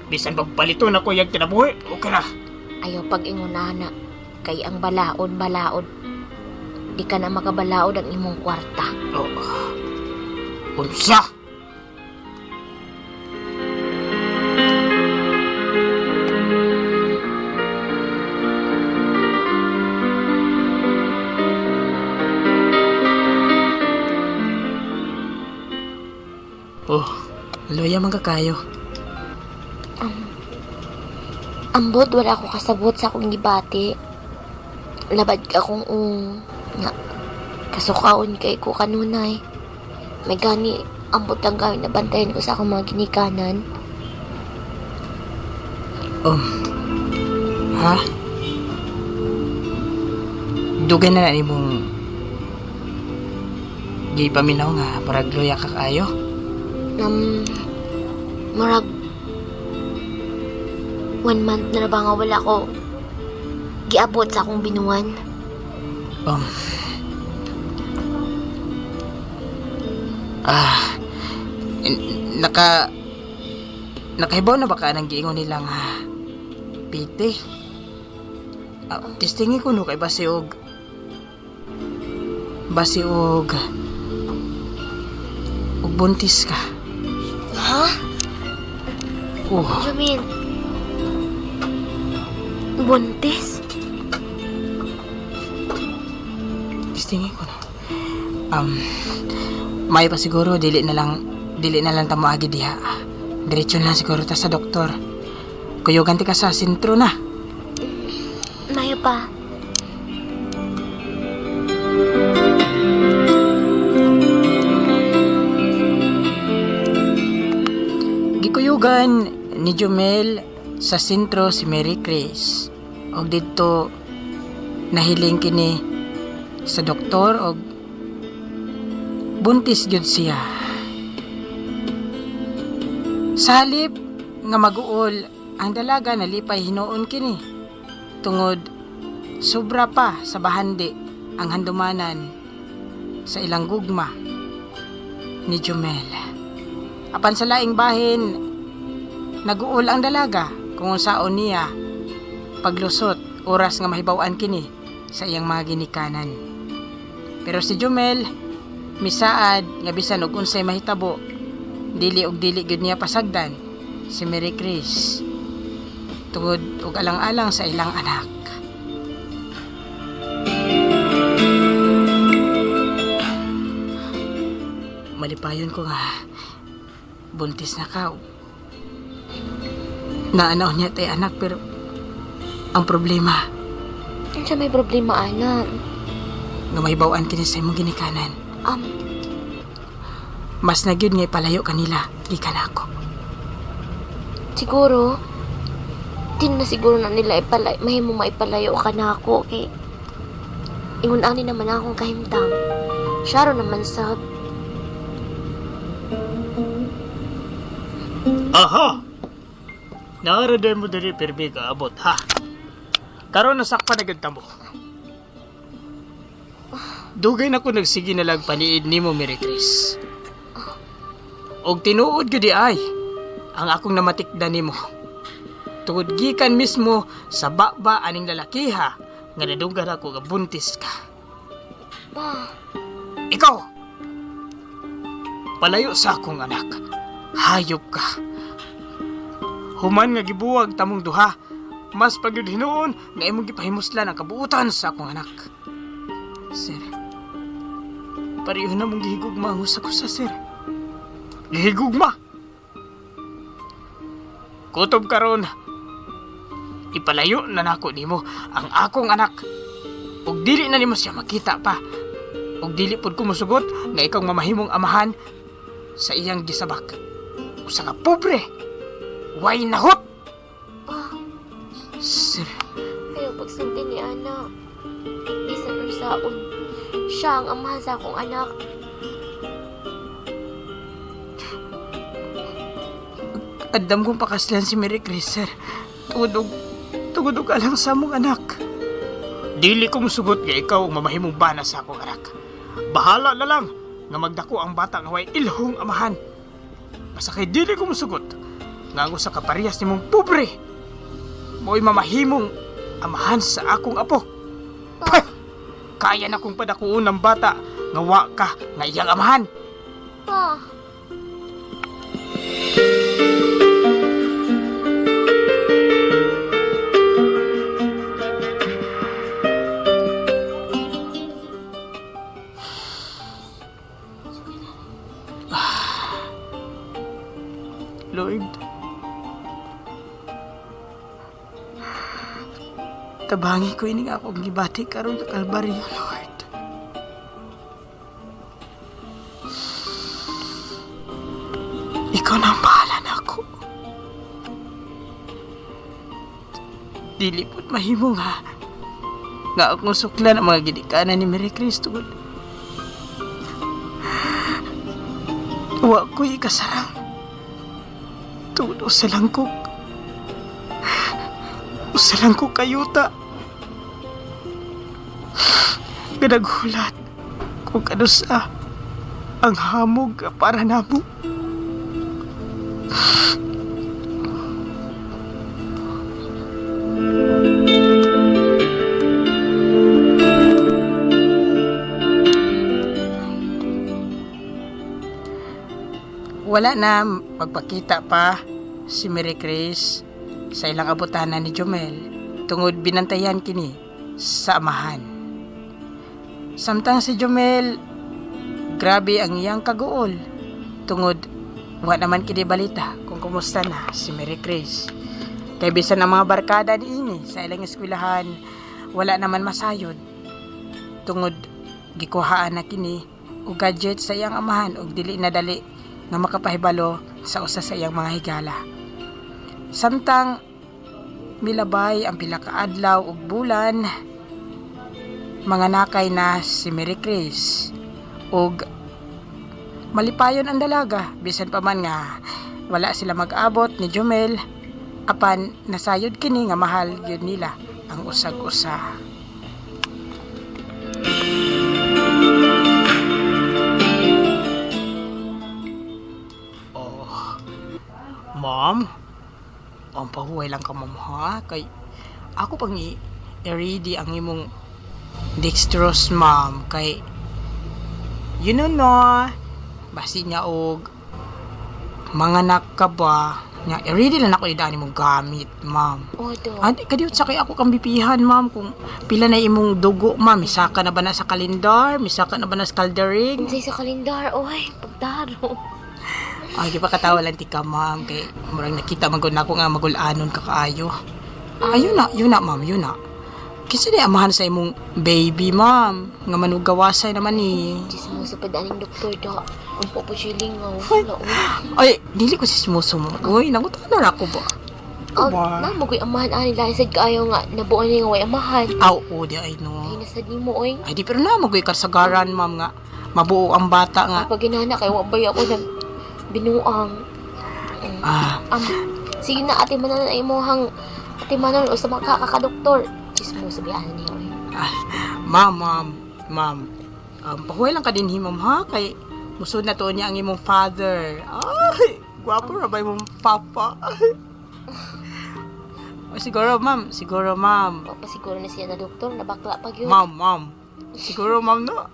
Bisan pagpalito na ko iyang kinabuhi. Okay na. Ayaw pag-ingunana kay ang balaod balaod. Di ka na makabalaod ang imong kwarta. Oh. Unsa? Oh, luya man ka kayo. Ambot, wala ako kasabot sa akong gibati. Labad ka kung nga, kasukaon kay ko kanunay. May gani, ambot lang gawin na bantayan ko sa akong mga ginikanan. Ha? Dugay na na imong gipaminaw nga parag luya ka kayo. Murag, 1 month na na ba nga wala ko giabot sa akong binuan. Um, ah, n- naka, nakahibaw na ba ka ng giingon nila nga piti? Ah, testingin ko no kay basi og og buntis ka. Ha? Oh, Jumin? Buntis? testingin ko no. Um, may pa siguro dili na lang ta moagi diha. Diretso na lang siguro ta sa doktor. Kuyugan ti ka sa sentro na. Mayo pa. Gikuyugan ni Jumel sa sentro si Mary Chris. Og didto nahiling kini sa doktor og buntis gyud siya. Sa halip nga maguol ang dalaga nalipay hinuon kini tungod sobra pa sa bahandi ang handumanan sa ilang gugma ni Jumel. Apan sa laing bahin, naguol ang dalaga kung unsaon niya paglusot oras nga mahibaw-an kini sa iyang mga ginikanan. Pero si Jumel, misaad nga bisan og unsay mahitabo, dili og dili gyud niya pasagdan si Mary Chris tungod og alang-alang sa ilang anak. Malipayon ko nga buntis na ka. Naanaw niya tay anak pero ang problema Unsa may problema, ana? nga mahibaw-an kini sa imong ginikanan. Um, Mas na gyud nga ipalayo kanila gikan ako. Siguro, di na siguro na nila ipalay, mahimo maipalayo ka na ako kay ingon ani naman akong kahimtang. Siya ro naman sab. Aha! Naaraday mo diri pirmi kaabot, ha? Karon nasakpan na gud ta mo. Dugay na ko nagsige na lang paniid nimo, Mary Chris. Og tinuod gyud di ay ang akong namatikdan nimo. Tungod gikan mismo sa baba aning lalakiha nga nadunggan ako nga buntis ka. Pa, Ikaw! Palayo sa akong anak. Hayop ka. Human nga gibuwag tamong duha. Mas pagyud hinuon nga imong gipahimuslan ang kabuutan sa akong anak. Sir, pareho na mong gihigugma ang usa ko sa sir. Gihigugma! Kutob karon, ipalayo na nako nimo ang akong anak. Ug dili na nimo siya makita pa. Ug dili pud ko mosugot nga ikaw mamahimong amahan sa iyang gisabak. Usa ka pobre. Way nahot. Pa, Sir, kayo pagsulti ni Ana. Bisan unsaon, siya ang amahan sa akong anak. Andam kong pakaslan si Mary Chris, sir. Tungod og alang sa among anak. Dili ko musugot nga ikaw ang mamahimong bana sa akong anak. Bahala na lang nga magdako ang bata nga way ilhong amahan. Basta kay dili ko musugot nga ang usa ka parehas nimong pobre mo'y mamahimong amahan sa akong apo. Pah! Kaya na kong padakuon ng bata nga wa ka nga iyang amahan. Pa, Lord, tabangi ko ining akong gibati karon sa Kalbaryo, Lord. Ikaw na ang bahala na ako. Dili po't mahimo nga. Nga akong suklan ang mga gidikanan ni Mary Chris tungod. Wa ko'y ikasarang. Tungod usa lang ko. Usa lang ko kayuta. Nga naghulat kung kanusa ang hamog para namo. Wala na magpakita pa si Mary Chris sa ilang abutanan ni Jomel tungod binantayan kini sa amahan. Samtang si Jomel, grabe ang iyang kaguol tungod wa naman kini balita kung kumusta na si Mary Chris. Kay bisan ang mga barkada niini sa ilang eskwelahan, wala naman masayod tungod gikuhaan na kini og gadget sa iyang amahan og dili na dali nga makapahibalo sa usa sa iyang mga higala. Samtang milabay ang pila ka adlaw ug bulan, mga nakay na si Mary Chris ug malipayon ang dalaga bisan pa man nga wala sila mag-abot ni Jomel, apan nasayod kini nga mahal gyud nila ang usag-usa. Oh, ma'am, ang pahuway lang ka, ma'am, ha? Kay ako pang i-ready ang imong dextrose, ma'am. Kay, you know no, basi niya og manganak ka ba? Nya, i-ready lang ako idaan imong gamit, ma'am. O, do. Ante, kadiyot sa kay ako kang bipihan, ma'am, kung pila na imong dugo, ma'am. Misaka na ba na sa kalendar? Misaka na ba na sa caldering? Unsay sa kalendar, oy, pagdaro. Ay, di ba katawa lang ti ka, ma'am. Kay, murang nakita magod na ako nga magulanon ka kaayo. Ayun na, yun na, ma'am, yun na. Kinsa di amahan sa imong baby, ma'am? Nga manugawasay naman ni. Chismoso pa daning doktor da. Ang po siya lingaw. Wala, uy. Ay, dili ko sismoso mo. Uy, nangutana ra ko ba? Oh, Ba? na mo ko'y amahan ani lahi sad kaayo nga nabuo ni nga way amahan. Aw, oo, di ay no. Ay nasad nimo oy. Ay, di pero na magoy kasagaran, ma'am nga. Mabuo ang bata nga. Pag ginana kay wa bay ako nag binuang. Ah, Sige na ate manan ay imong ate manan usa man ka ka doktor. Chismoso biyan niya oy. ah, ma'am, ma'am, ma'am. Pahuway lang ka din ma'am, ha? Kay, musod na to niya ang imong father. Ay, gwapo ra ba imong papa? Ay. O, siguro, ma'am. Siguro, ma'am. Wa pa siguro na siya na doktor, nabakla pa gyud. Ma'am, ma'am. Siguro, ma'am, no?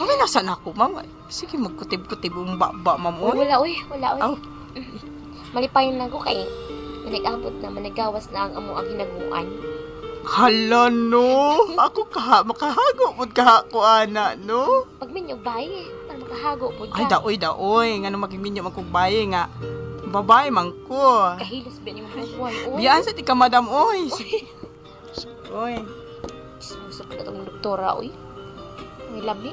Ma'am, nasa na ako, ma'am. Sige, magkutib-kutib ang ba, ma'am, Uy, oy. wala oy, wala oy. Aw. Malipayon lang ko kay nag-abot na managawas na ang amo ang hinaguan. Hala, no. Ako kaha, makahago po kaha ko, ana, no? Pag minyo bay, para makahago pud Ay, ka. daoy, daoy. Nga nung maging magkugbaye nga. Babae, man ko. Kahilos ba ni mo buhay oy. Biyaan sa tika, madam, oy. Sige. Oy. Chismoso pa na tong doktora oy. May lami.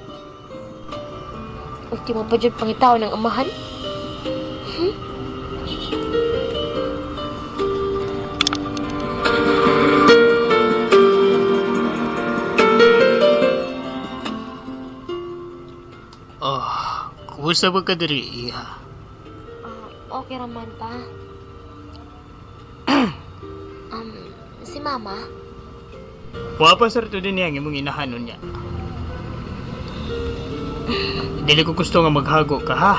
Ultimo pa dyan pangitaw ng amahan. Oh, kumusta ba ka diri, iha? Ah, okay raman pa. Si mama, Wa pa sir to din yang imong inahanon niya. Dili ko gusto nga maghago ka ha.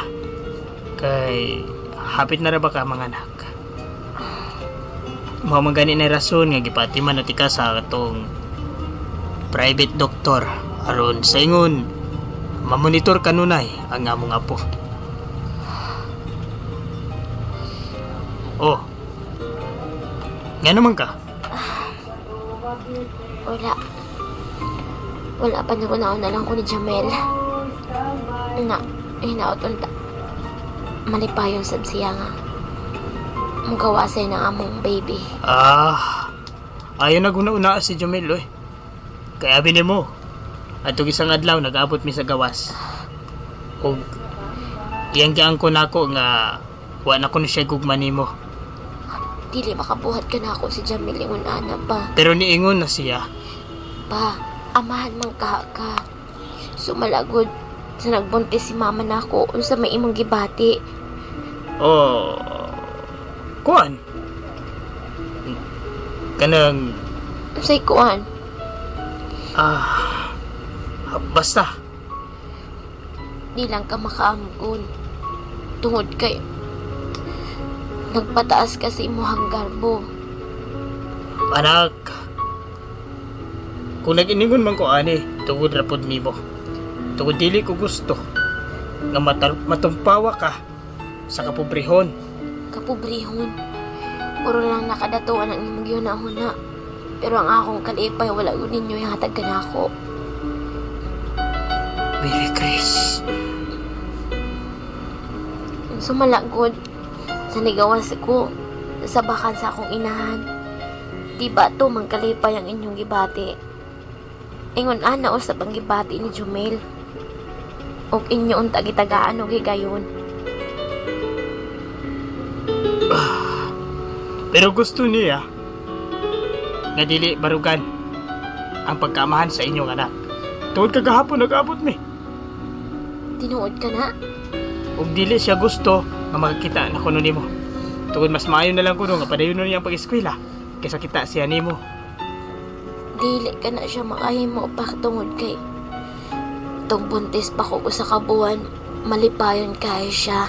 Kay hapit na ra ba ka mga anak. Mao man gani na rason nga gipatiman na tika sa atong private doctor aron sa ingon mamonitor kanunay ang among apo. Oh. Nga naman ka? wala. Wala pa na una lang ko ni Jamel. Na, hinaot unta. Malipayon sab siya nga. Mugawasay ng among baby. Ah, ayaw na guna-una si Jomel, eh. Kaya abi nimo, atong isang adlaw nag-abot mi sa gawas. Og iyang giangko ko nako nga wa na ko ni siya gugma nimo. Dili makabuhat ka na ako si Jamel ingon ana pa. Pero niingon na siya. Pa, amahan man ka ka. Sumalagod sa nagbuntis si mama nako unsa may imong gibati. Oh, kuan. Kanang Unsay kuan? ah basta Di lang ka makaamgon. Tungod kay nagpataas ka sa imuhang garbo. anak. Kung nag-iningon man ko ani, tungod ra pod nimo. Tungod dili ko gusto nga matumpawa ka sa kapobrehon. Kapobrehon. Puro lang nakadatuan ang imong gihuna-huna. Pero ang akong kalipay wala gud ninyo ihatag kanako. Baby Chris. Sumalagod sa nigawas ko sa bakan sa akong inahan. Di ba to mangkalipay ang inyong gibati? Ingon ana usab ang gibati ni Jumel. Og inyo unta gitagaan og higayon. Pero gusto niya nga dili barugan ang pagkaamahan sa inyong anak. Tungod kagahapon nag-abot mi. Tinuod ka na? Ug dili siya gusto nga makakita na kuno nimo. Tungod mas maayo na lang kuno nga padayon niya ang pag-eskwela kaysa kita siya nimo. Dili ka na siya makahimo pa tungod kay tong buntis pa ko usa ka buwan malipayon kay siya.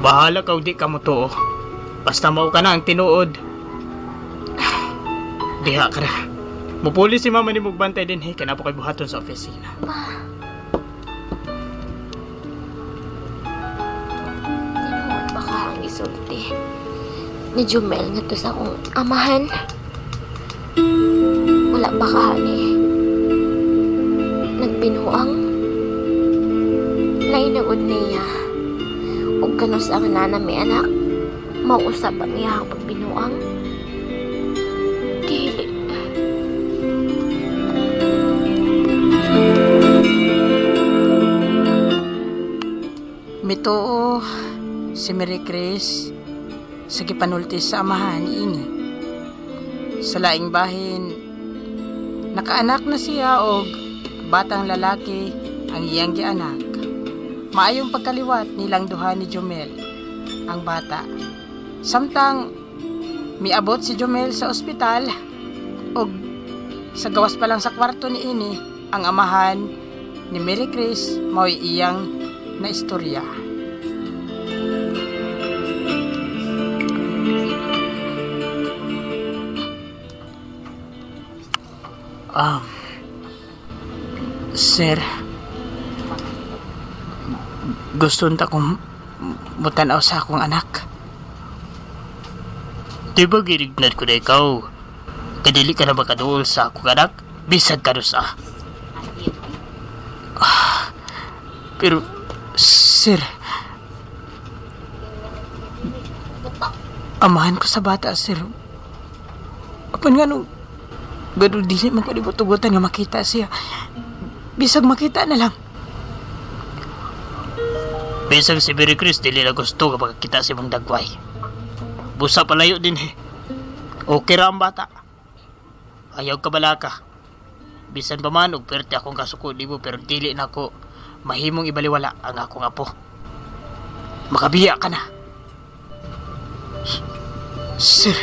Bahala ka og di ka mo tuo. Basta mao ka na ang tinuod. Diha ka na. Mupuli si mama ni bantay din hey, kaya na po kay buhaton sa opisina. Tinuod ba ka ang isulti ni Jumel nga to sa akong amahan? Wala ba ka ni nagbinuang? Lain na gud niya. Ug kanus ang nana mi anak, mauusap ang iyang pagbinuang. Dili. si Mary Chris sa gipanulti sa amahan niini. Sa laing bahin, nakaanak na siya og batang lalaki ang iyang gianak. Maayong pagkaliwat nilang duha ni Jomel ang bata. Samtang miabot si Jomel sa ospital og sa gawas pa lang sa kwarto niini, ang amahan ni Mary Chris mao'y iyang naistorya. Sir, gusto unta kong mutanaw sa akong anak. Di ba girignan ko na ikaw? Kadili ka na makaduol sa akong anak? Bisag ka sa. Pero, sir, amahan ko sa bata, sir. Apan nga nung, ganun dili man ko tugutan nga makita siya. Bisag makita na lang. Bisag si Mary Chris, dili na gusto nga makakita si mong dagway. Busa palayo din eh. Okay ra ang bata. Ayaw ka balaka. Bisan pa man, og perte akong kasuko di mo, pero dili na ako mahimong ibaliwala ang akong apo. Makabiya ka na. Sir.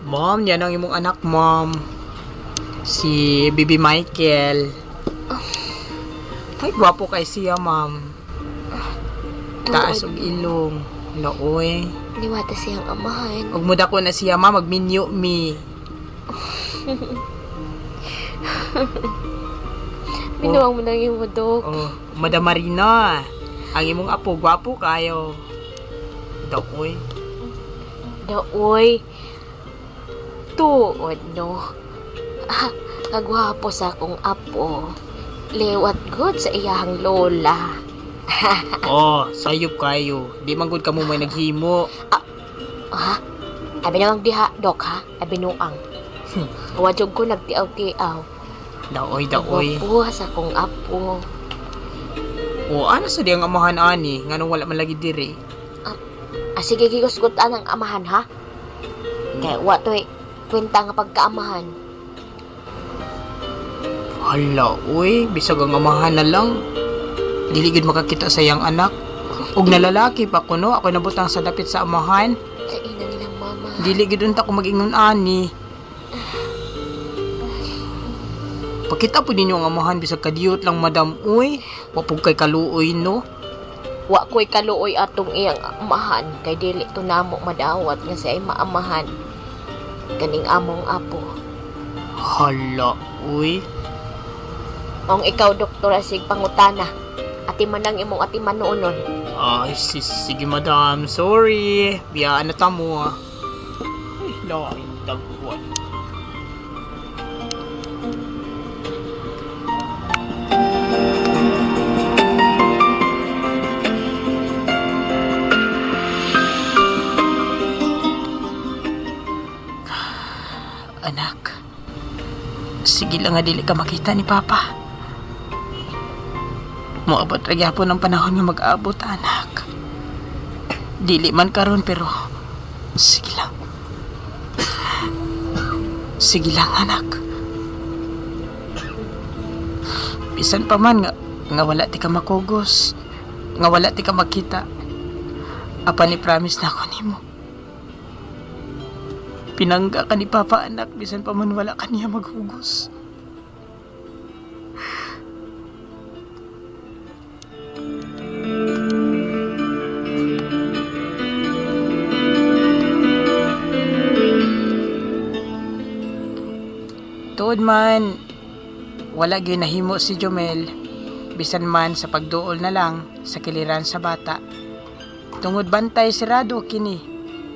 Mom, yan ang imong anak, mom. Si Bibi Michael. Ay, gwapo kay siya, ma'am. Taas og ilong. Looy. Niwata siyang amahan. Ug muda ko na siya, ma'am, magminyo mi. Binuang mo nang imo, Dok. Oh, Madam Marina. Ang imong apo, gwapo kayo. Daoy. Daoy. Tuod, no? Ah, kagwapo sa akong apo. Lewat good sa iyahang lola. Oh, sayop kayo. Di man gud kamo may naghimo. Ha? Abi namang diha, Dok, ha? Abi nuang. Wajog ko nagtiaw-tiaw. Daoy, daoy. Gwapo sa akong apo. Oh, ano sa diyang amahan ani? Nganong wala man lagi diri? Ah, sige, gigusgutan ang amahan, ha? Kaya wa to'y kwenta nga pagkaamahan. Hala, uy, bisag ang amahan na lang. Dili gid makakita sa iyang anak. Ug nalalaki pa kuno, ako nabutang sa dapit sa amahan. Sa ina nilang mama. Dili gid unta ko mag-ingon ani. Pakita po ninyo ang amahan bisag kadiyot lang madam uy. Wa pud kay kaluoy no. Wa ko'y kaluoy atong iyang amahan kay dili to namo madawat nga siya ay maamahan kaning among apo. Hala, uy. Ang ikaw, Doktor, asig pangutana. Ati man ang imong ati manuonon. Ay, sige madam, sorry. Biyaan na ta mo ah. Ay, lain dagwan. Anak, sige lang nga dili ka makita ni Papa. Moabot ra gyapon ang panahon nga mag-abot, anak. Dili man karon pero sige lang. Sige lang, anak. Bisan pa man nga wala ti ka makugos, nga wala ti ka makita. Apan ni promise na ako nimo. Pinangga ka ni Papa, anak, bisan pa man wala ka niya maghugos. Tuod man, wala gyud nahimo si Jomel, bisan man sa pagduol na lang sa kiliran sa bata. Tungod bantay sirado kini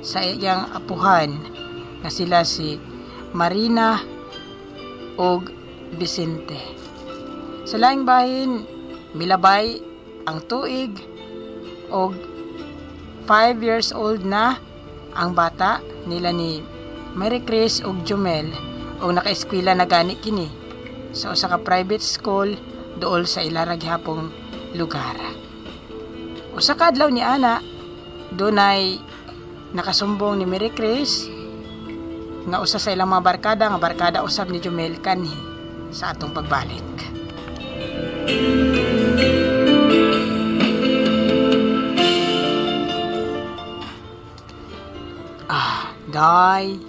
sa iyang apuhan nga sila si Marina ug Vicente. Sa laing bahin, milabay ang tuig og 5 years old na Ang bata nila ni Mary Chris ug Jumel og nakaeskwela na gani kini sa usa ka private school duol sa ilara gihapong lugar. Usa ka adlaw ni ana, dunay nakasumbong ni Mary Chris nga usa sa ilang mga barkada nga barkada usab ni Jumel kanhi sa atong pagbalik. Ah, day.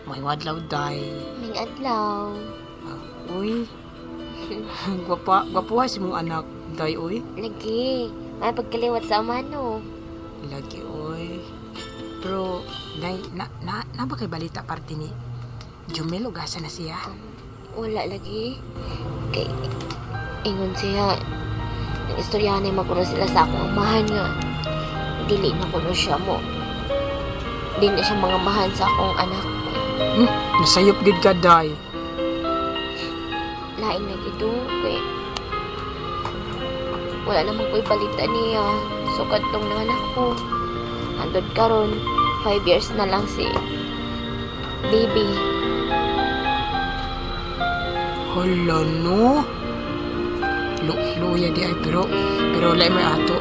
May wadlaw, day. Ming adlaw. Ah, uy. Gwapa, gwapuha si mong anak, day, uy. Lagi. May pagkaliwat sa ama, no? Lagi, uy. Pero, day, na ba kay balita parte ni Jumel ug asa na siya? Wala lagi. Kay, ingon siya, ang istoryahan ay magulo sila sa akong amahan nga. Dili na kuno siya mo. Di na siya mga mahan sa akong anak. Nasayop gid ka, day. Lain na gito. Kay, wala naman ko'y balita niya. Sukad tong nanganak ko. Andod karon, 5 years na lang si baby. Hala, no. Luya di ay, pero lain mo ato.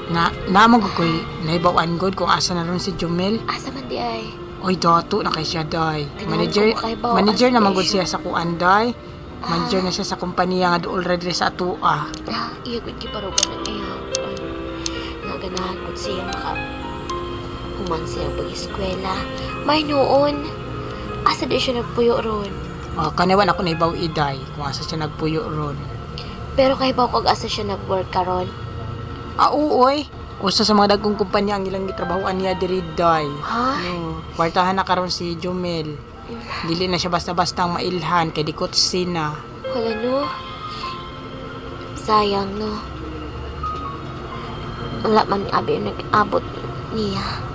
Na, naman ko ko'y naibawan god kung asa na ron si Jumel. Asa man di ay? Oy, dato na kay siya, day. Ganahan Manager, ko makahibaw manager asa naman di gud siya. siya sa kuan, day. Manager na siya sa kumpanya nga dool ra diri sa atoa. Ah, iya gud giparugan ng iya. Nga ganahan gud siya maka human siya pag-eskwela. May noon, asa di siya nagpuyo ron. Oh, kaniwan ako naibaw iday kung asa siya nagpuyo ron. Pero kahibaw kog asa siya nag-work karon. Ah, oo, oy. Usa sa mga dagkong kumpanya ang ilang gitrabahoan niya diri, day. Ha? No, kwartahan na karon si Jumel. Dili na siya basta-basta ang mailhan kay dikot sina. Wala no. Sayang no. Wala man abi ang nag-abot niya.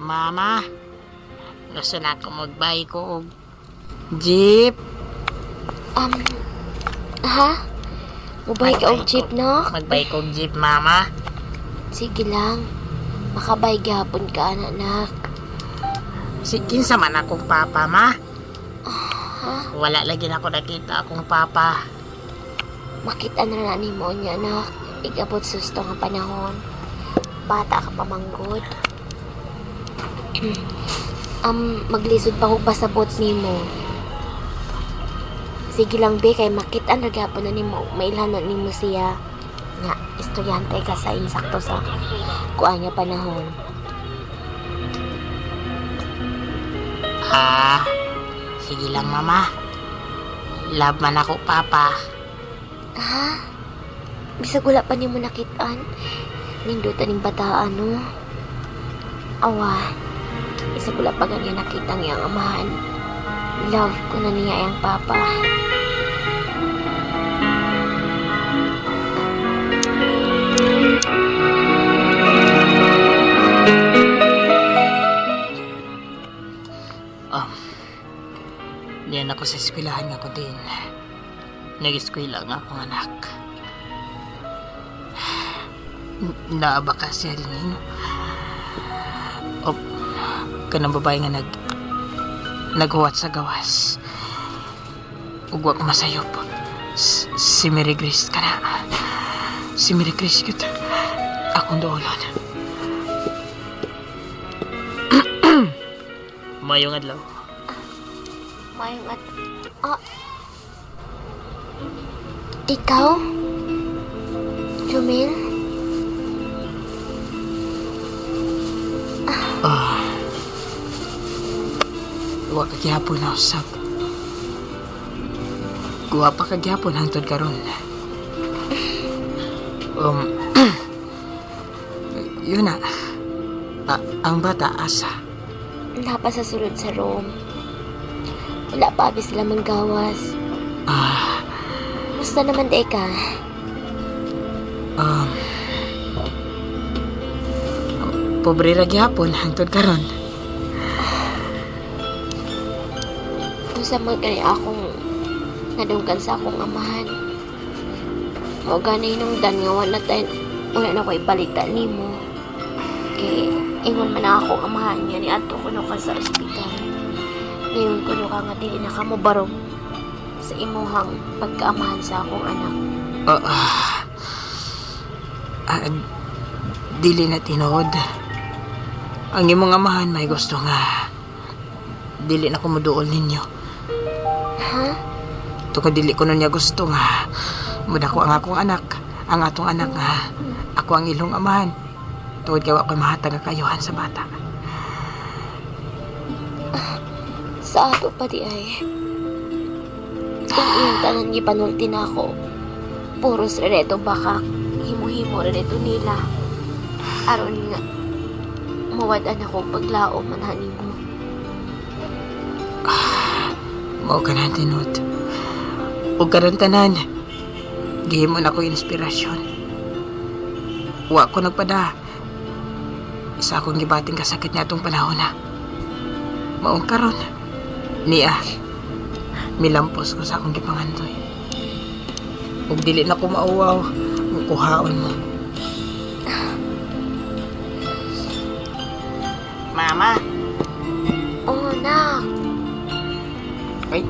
Mama, gusto na ako magbay ko og jeep. Ha? Mubay ka og jeep no? Magbay ko og jeep, mama. Sige lang. Makabay gihapon ka anak. Si kinsa man akong papa, ma? Ha? Wala lagi na ako nakita akong papa. Makita na na nimo niya anak. Igabot susto nga panahon. Bata ka pa manggod. Maglisod pa kog pasabot nimo. Sige lang be kay makita na gyapon na nimo, mailhan na nimo siya. Nga estudyante ka sa insakto sa kuan nga panahon. Ah, sige lang, mama. Love man ako, papa. Ha? Bisag wala pa nimo nakitaan. Nindutan ning bataan no. Awa. Bisag wala pa ganyan nakita ang iyang amahan. Love ko na niya iyang papa. Diyan ako sa eskwelahan nga ko din. Nag-eskwela nga akong anak. Naaba ka siya din eh, no? O, kanang babae nga naghuwat sa gawas. Ugwa ko masayop. Si Mary Grace ka na. Si Mary Grace yun. Akong doolon. Mayong adlaw. Mayong at... Ah! Ikaw? Jumil? Ah. Wa ka gihapon na usab. Guwa pa ka gihapon hangtod karon. Yun na. Ah, ang bata asa. Napa sa sulod sa room. Wala pa abi sila manggawas. Ah, Musta naman di ka? pobre ra gihapon hangtod karon. Unsa man gani akong nadunggan sa akong amahan. Mao gani nung dan nga wala tayo, wala na ko ibalita nimo. Kay ingon man ang akong amahan nga niadto kuno ka sa ospital. Ngayon kuno ka nga dili na ka mobarong sa imuhang pagkaamahan sa akong anak. Dili na tinuod. Ang imong amahan may gusto nga dili na ko moduol ninyo. Ha? Tungod dili ko nun niya gusto nga mudako ang akong anak, ang atong anak nga ako ang ilong amahan. Tungod kay wa ko'y mahatag nga kayuhan sa bata. Sa ato pa di ay. Kung iyang tanan gipanulti na ako, puros rereto baka himo-himo rereto nila. Aron nga, mawad-an ako paglao man mo. Mao ka na tinuod. Ug karon tanan, gihimo na ko inspirasyon. Wa ko nagpada sa akong gibating kasakit niya atong panahon na. Maong karon, niya, milampos ko sa akong gipangandoy. Ug dili na ko mauwaw, kuhaon mo. Mama. Oh, nak. Ay.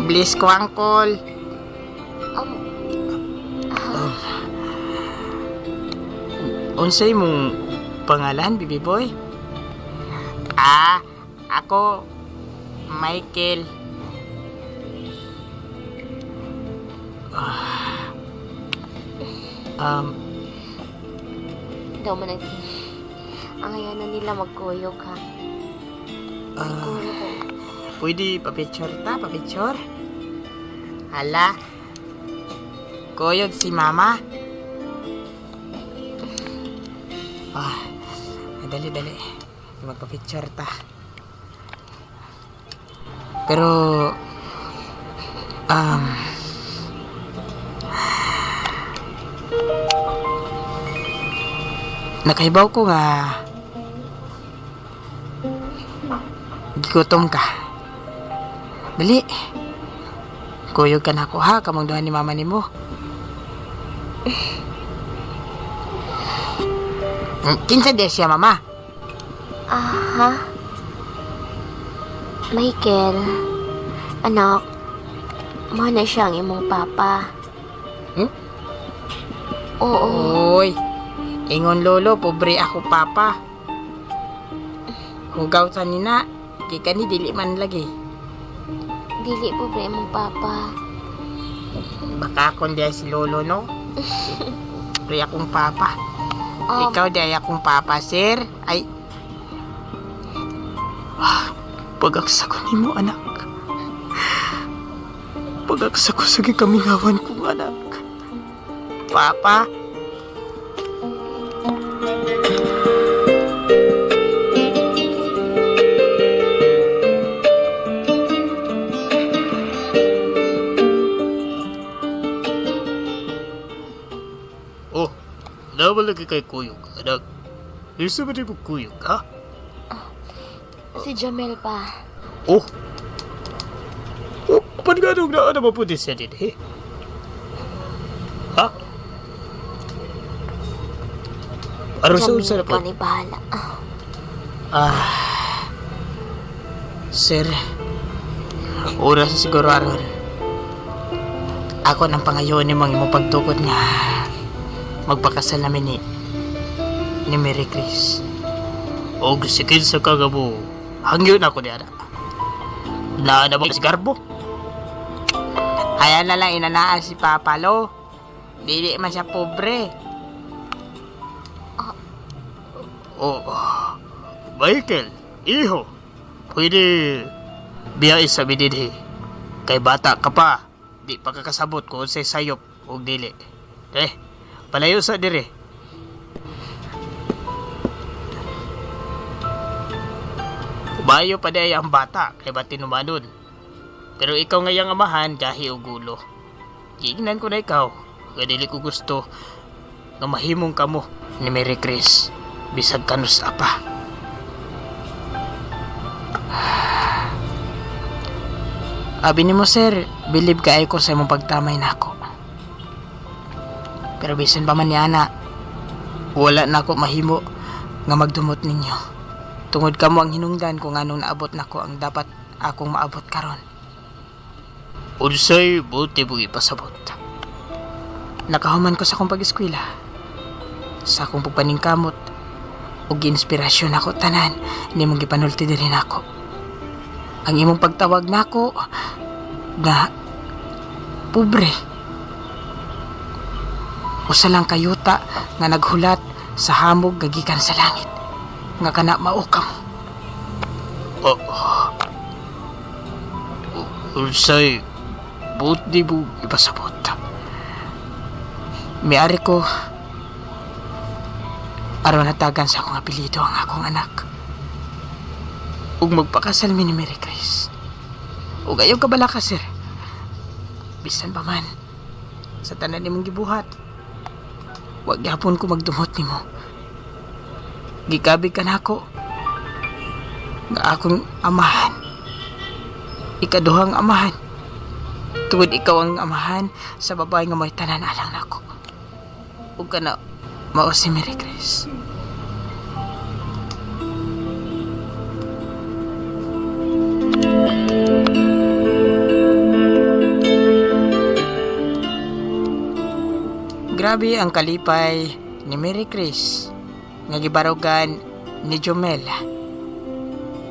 Bliss ko, uncle. Unsay mong pangalan, baby boy? Ah, ako, Michael. Ah. Daw man ang ang na nila magkuyog ha. Siguro ko. Pwede pa-picture ta, pa-picture? Hala, kuyog si mama. Ah, dali, dali. Magpa-picture ta. Pero, nakahibaw ko nga gigutom ka. Dali. Kuyog ka na ako ha, kamong duha ni mama nimo. Kinsa di siya, mama? Aha. Michael, anak, mao na siya ang imong papa. Hmm? Oo. Uy, ingon lolo, pobre ako papa. Hugaw sa nina, kay kani dili man lagi. Dili pobre imong papa. Baka akong diay si lolo, no? Pobre akong papa. Ikaw diay akong papa, sir. Ay. Ah, pagaksa ko nimo, anak. Pagaksa ko sa gikamingawan kong anak. Papa. Oh, naman lagi kay kuyog, anak. Isa ba di mo kuyog, ha? Si Jamel pa. Oh. Oh, pan nga nung naan naman po din siya din, eh? Ha? Aron sa Jamel, unsa na po? ikaw na bahala. Sir, oras na siguro aron. Ako nang pangayon ni mga imong pagtukod nga magpakasal namin ni Mary Chris. Og si kinsa ka nga mo, hangyo na ako niya na. Naa na ba si Garbo? Ayan na lang inanaan si Papa Lo. Dili man siya pobre. Oh, Michael, iho, pwede biya isa dinhi. Kay bata ka pa, di pa kakasabot kung unsay sayop o dili. Palayo sa dire. Bayo pa di ay ang bata, kay ba tinumanon. Pero ikaw ngayang amahan, gahi o gulo. Giingnan ko na ikaw, kay dili ko gusto nga mahimong kamo ni Mary Chris, bisag kanus apa. Abi nimo, sir, believe kaayo ko sa imong pagtamay nako. Pero bisan pa man niya na, wala na ako mahimo nga magdumot ninyo. Tungod kamo ang hinungdan kung anong naabot nako ang dapat akong maabot karon. Unsay buti mo ipasabot? Nakahuman ko sa akong pag-eskwela. Sa akong pagpaningkamot ug inspirasyon ako tanan nimong gipanulti diri nako. Ang imong pagtawag nako nga pobre. Usa lang kayuta nga naghulat sa hamog nga gikan sa langit nga kana mao ka mo. Oh. Unsay buti mo ipasabot? Miari ko aron hatagan sa akong apelyido ang akong anak. Ug magpakasal mi ni Mary Grace. Ug ayaw kabalaka, sir. Bisan pa man sa tanan nimong gibuhat, wag gyapon ko magdumot nimo. Gikabig ka nako nga akong amahan. Ikaduhang amahan. Tungod ikaw ang amahan sa babae nga may tanan alang nako. Ug kana mao si Mary Grace. Grabe ang kalipay ni Mary Chris nga gibarugan ni Jomel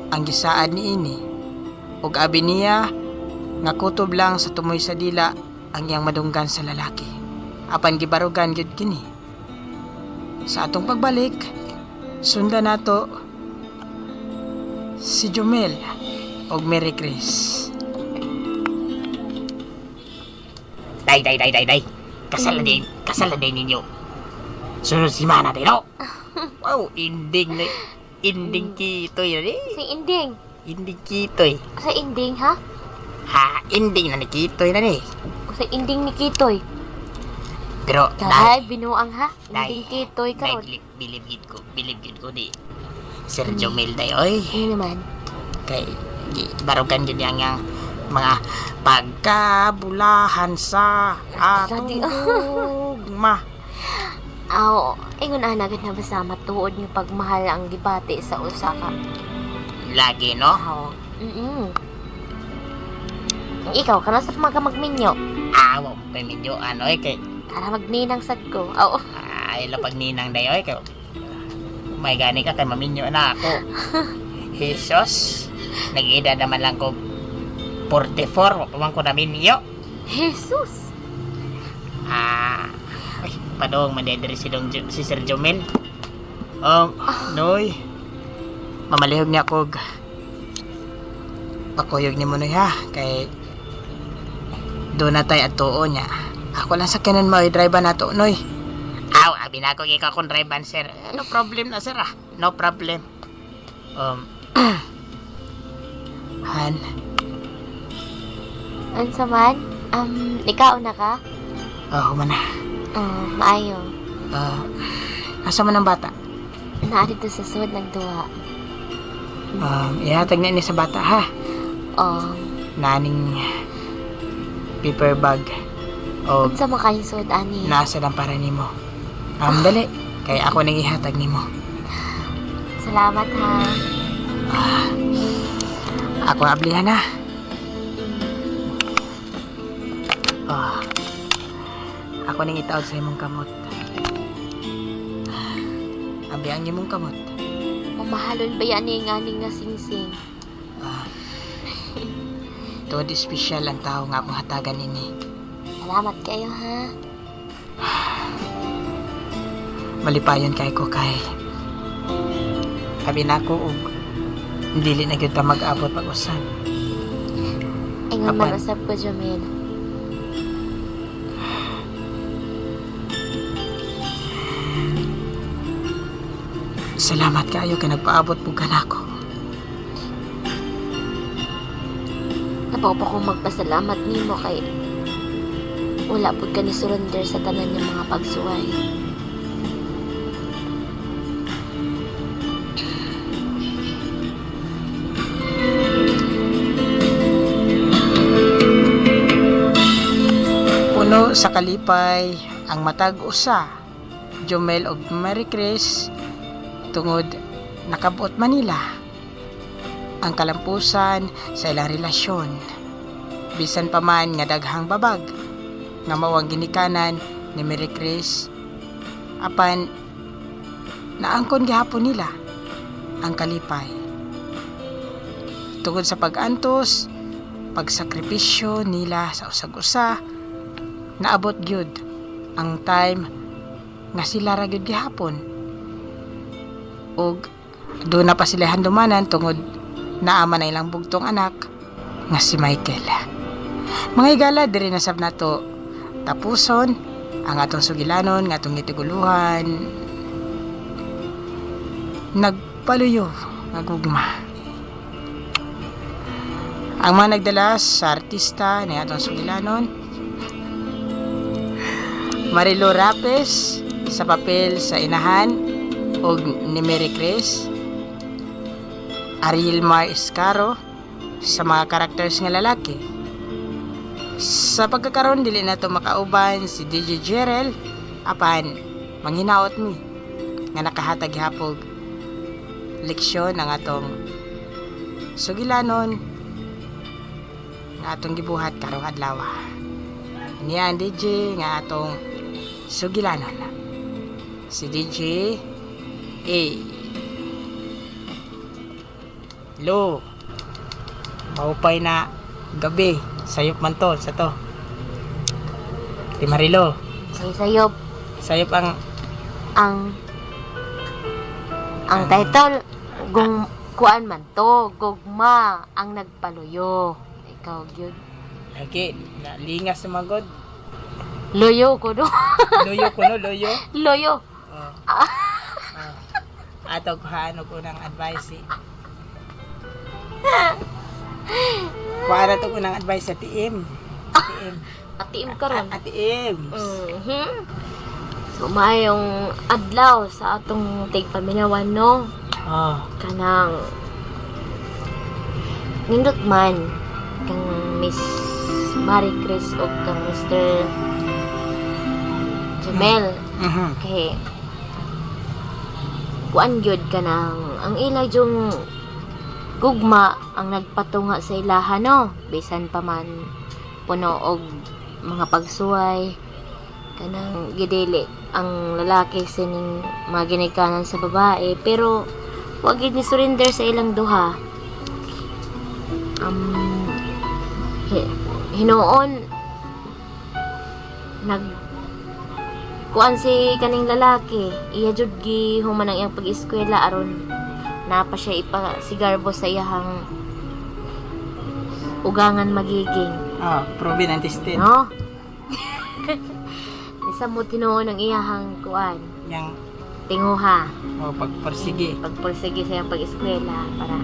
ang gisaad ni ini ug abi niya nga kutob lang sa tumoy sa dila ang iyang madunggan sa lalaki, apan gibarugan gyud kini. Sa atong pagbalik, sundan nato si Jomel ug Mary Chris. Day, day, day, day, day. Kasal na din, kasal na din ninyo. Sunod semana din, no? Wow, ending na, ending kitoy na eh. Sa ending. Ending kitoy. Sa ending, ha? Ha, ending na ni kitoy na ni. Sa ending ni Kitoy. Pero, Kay binuang ha. Day. Ending Kitoy day, karon. bilib, bilib gid ko, bilib gid ko di. Sir Jomel day, oy. Ano naman? Kay, barugan gid yang yang mga pagkabulahan sa atong gugma. Aw, ingon ana gid na basta matuod nga pagmahal ang gibati sa usa ka. Lagi, no? Aw. Ikaw kana sa mga magminyo. Ah, wa mo kay medyo ano eh kay Kana magninang sad ko. Aw. Ay, lapag ninang dayoy kay may gani ka kay maminyo na ako. Jesus, nag-edad naman lang ko 44, wa pa man ko naminyo. Jesus. Ah, ay, padong man diri si Dong si Sir Jomel. Noy. Mamalihog niya kog. Pakuyog ni mo, Noy, ha, kay doon na tayo at tuo niya. Ako lang sa kanan mo, i-drive na to, Noy. Aw, abi na ako ikaw kung drive sir. Eh, no problem na, sir, ah. No problem. Han, Unsa man? Ikaw na ka? Oh, human na. Oh, maayo. Asa man ang bata? Naa dito sa sud nagduwa. Ihatag na ni sa bata, ha? Oh, Naning paper bag. O unsa man kaning sud ani? Nasa lang para nimo. Dali. Kay ako nang ihatag nimo. Salamat ha. Ako ang ablihan na. Ako nang itaod sa imong kamot. Abi ang imong kamot. Mamahalon ba yan ni nganing nga singsing? Tuod espesyal ang tao nga akong hatagan ini. Salamat kayo ha. Malipayon kay ko kay abi nako og dili na gyud ta mag-abot pag-usab. Ingon man Apan. usab ko, Jamil. Salamat kaayo kay nagpaabot pug kanako. Napaw pa kong magpasalamat nimo kay wala pud ka ni surrender sa tanan ng mga pagsuway. Puno sa kalipay ang matag usa, Jomel og Mary Chris, tungod nakabot man nila ang kalampusan sa ilang relasyon. Bisan pa man nga daghang babag nga mao ang ginikanan ni Mary Chris, apan naangkon gihapon nila ang kalipay. Tungod sa pag-antos, pagsakripisyo nila sa usag-usa, naabot gyud ang time nga sila ra gyud gihapon. Ug duna pa sila handumanan tungod naa man na ilang bugtong anak nga si Michael. Mga higala, diri na sab nato tapuson ang atong sugilanon nga atong gitiguluhan, "Nagpaluyo nga Gugma." Ang mga nagdala sa artista ni atong sugilanon: Marilo Rapes sa papel sa inahan og ni Mary Chris, Ariel Mar Escaro sa mga characters nga lalaki. Sa pagkakaroon, dili na to makauban si DJ Jerel, apan manghinaot mi nga nakahatag hapog leksyon ang atong sugilanon nga atong gibuhat karong adlaw. Niya ang DJ nga atong sugilanon. Si DJ A. Lo. Maupay na gabi. Sayop man to sa to. Ti Marilo. Say-sayop. Sayop ang Ang title gung kuan man to, "Gugma ang Nagpaluyo." Ikaw gyud. Lagi na lingas sa magod. Loyo ko no. Loyo ko no, loyo. Loyo. Oh. Oh. Ato kuhaan og unang advice eh. Kuhaan na to unang advice sa TM. TM. Atiim karon. Ate Ems. So maayong adlaw sa atong tigpaminawan, no. Oh. Kanang nindot man kang Miss Marie Chris o kang Mr. Jamel kay kuan gyud, kanang ang ila yung gugma ang nagpatunga sa ilaha, no, bisan pa man puno og mga pagsuway, kanang gidili ang lalaki sining mga ginikanan sa babae, pero wag gyud ni surrender sa ilang duha. Hinuon nag kuan si kaning lalaki, iya jud gihuman ang iyang pag-eskwela aron naa pa siya ipasigarbo sa iyahang ugangan magiging. Oh, proven and tested. No, nisamot hinuon ang iyahang kuan, Yang tinguha. Oh, pagparsige. Pagpursige sa iyang pag-eskwela para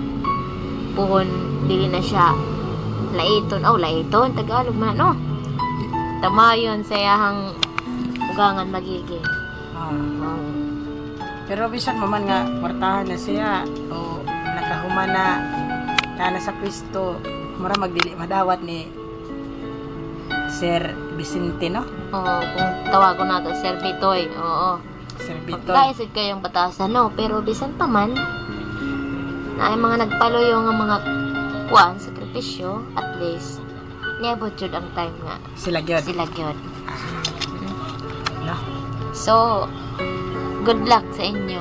puhon dili na siya laiton. Oh, laiton Tagalog man, no? Tamayon sa iyahang ugangan magiging. Oh. Oh. Pero bisan man nga kwartahan na siya o nakahuman na na sa pwesto, mura magdili madawat ni Sir Vicente, no? Oo, kung tawagon nato Sir Bitoy. Oo. Sir Bitoy. Pagkain sad kayong batasan, no? Pero bisan pa man, na ay mga nagpaluyo nga mga kuan, sakripisyo, at least, niabot jud ang time nga Sila gyud. Sila gyud. No? So, good luck sa inyo.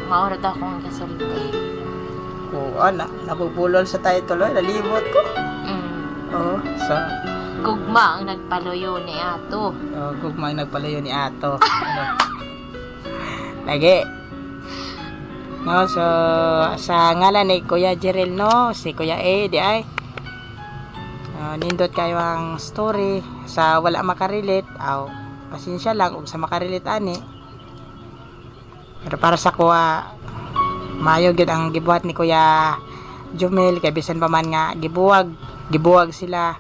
Mao ra to akong kasulti. Oo, na, nabubulol sa title, oy, nalimot ko. Oo, so, "Gugma ang Nagpaluyo" ni ato. Oh, "Gugma ang Nagpalayo" ni ato. Ano? Lagi. No, so sa ngalan ni Kuya Jerel, no, si Kuya A, di ay. Nindot kayo ang story. Sa wala makarelate, aw, pasensya lang, ug sa makarelate ani. Pero para sa kuha, maayo gyud ang gibuhat ni Kuya Jumel kay bisan pa man nga gibuwag, gibuwag sila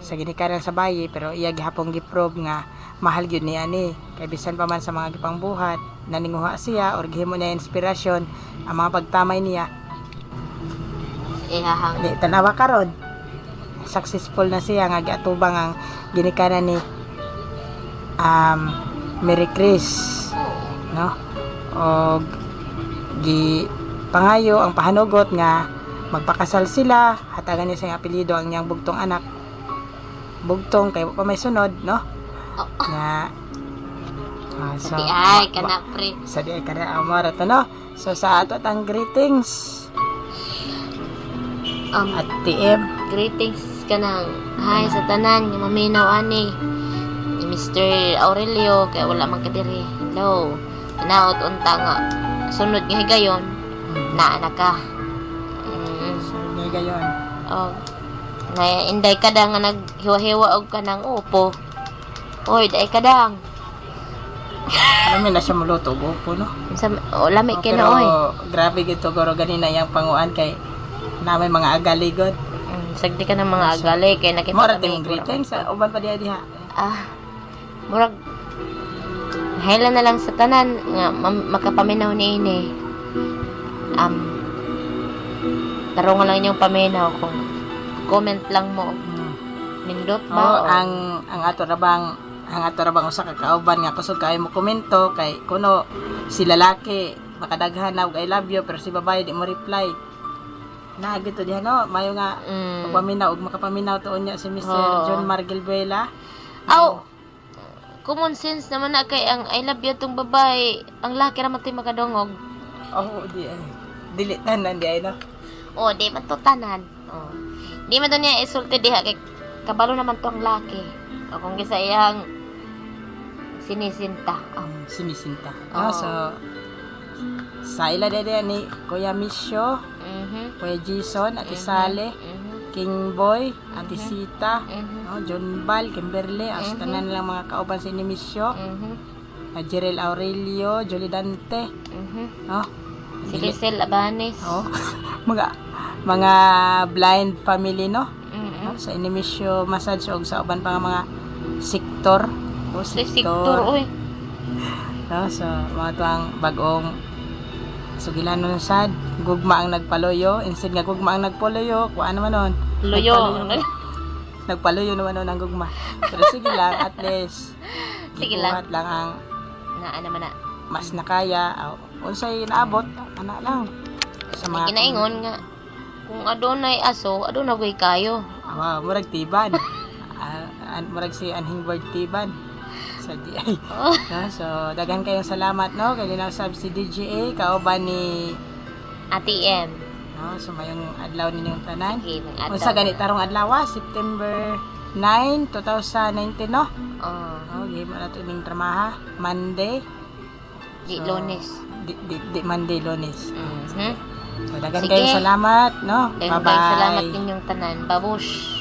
sa ginikanan sa bayi, pero iya gihapon giprove nga mahal gyud niya ni kay bisan pa man sa mga gipangbuhat naninguha siya or gihimo niya inspirasyon ang mga pagtamay niya. Ihahang Di tanawa karon, successful na siya nga giatubang ang ginikanan ni Merry Chris, no? Og gi pangayo ang pahanugot nga magpakasal sila, hatagan niya sa iyang apelyido ang iyang bugtong anak. Bugtong kay wa pa may sunod, no? Nga so, Sa di ay, kana pre. sa di ay kana amor ato, no? So sa ato tang greetings at TM. Greetings kanang hi sa tanan nga maminaw ani ni Mr. Aurelio kay wala man kadiri. Hello. Hinaot unta nga sunod nga higayon naa na ka. So di gayon. Oh. Na inday ka da nga naghiwa-hiwa og kanang upo. Oy, day ka dang. Alam na siya muluto og upo, no? Unsa oh, lami Oh, kay pero na oy. grabe gito goro ganina yang panguan kay na may mga agaligod. Sagdi ka ng mga agali kay nakita Mora kami, timong greetings sa uban pa diha diha. Ah, murag hayla na lang sa tanan nga makapaminaw ni ini. Tarungan lang inyong paminaw kung comment lang mo. Nindot ba? Oh, ang ato ra bang usa ka kauban nga kusog kaayo mo komento kay kuno si lalaki makadaghan na og "I love you," pero si babae di mo reply. Na gito diha, no, mayo nga pagpaminaw og makapaminaw tuon niya si Mr. Oo. John Margilbuela. Aw, common sense naman na kay ang "I love you" tong babae, ang laki ra man to'y makadungog. Oh, di ay. Dili tanan di ay, no. Oh, di man to tanan. Oh. Di man to niya isulti diha kay kabalo naman to ang laki. O kung gisa iyang sinisinta. Oh. Sinisinta. Oo. No, so sa ila dede ni Kuya Misyo, Kuya Jason, Ate Sale, King Boy, Ate Sita, no, John Bal, Kimberly, ang sa tanan lang mga kauban sa inimisyo, Jerel Aurelio, Jolie Dante, no? Si Lisel Abanes. Oh, mga mga blind family, no? No, sa inimisyo massage og sa uban pa nga mga sektor. Oh, Si Siktor, oy. No, so mga tuang bagong sugilanon sad, gugma ang nagpaloyo instead nga gugma ang nagpaloyo, kuan naman nun. Luyo. Nagpaloyo, nagpaloyo naman nun ang gugma. Pero sige lang, at least Sige lang. gibuhat lang ang Naa naman na. mas nakaya. Aw, unsay naabot ana lang sa mga Ginaingon nga kung adunay aso, adunay goy kayo. Wow, murag tiban. Murag si Anhing Bird tiban sa DI. Oh. No, so daghan kayong salamat, no, kay linasab si DGA kauban ni Ate M. No, so mayong adlaw ninyong tanan. Sige, mga adlaw. Unsa gani tarong adlaw, September 9, 2019, no? Oh, Oh, gihimo na to ning tramaha Monday, di So, Lunes. di Monday, Lunes. So daghan Sige. kayong salamat, no? Daghan Bye-bye. kayong salamat ninyong tanan. Babush.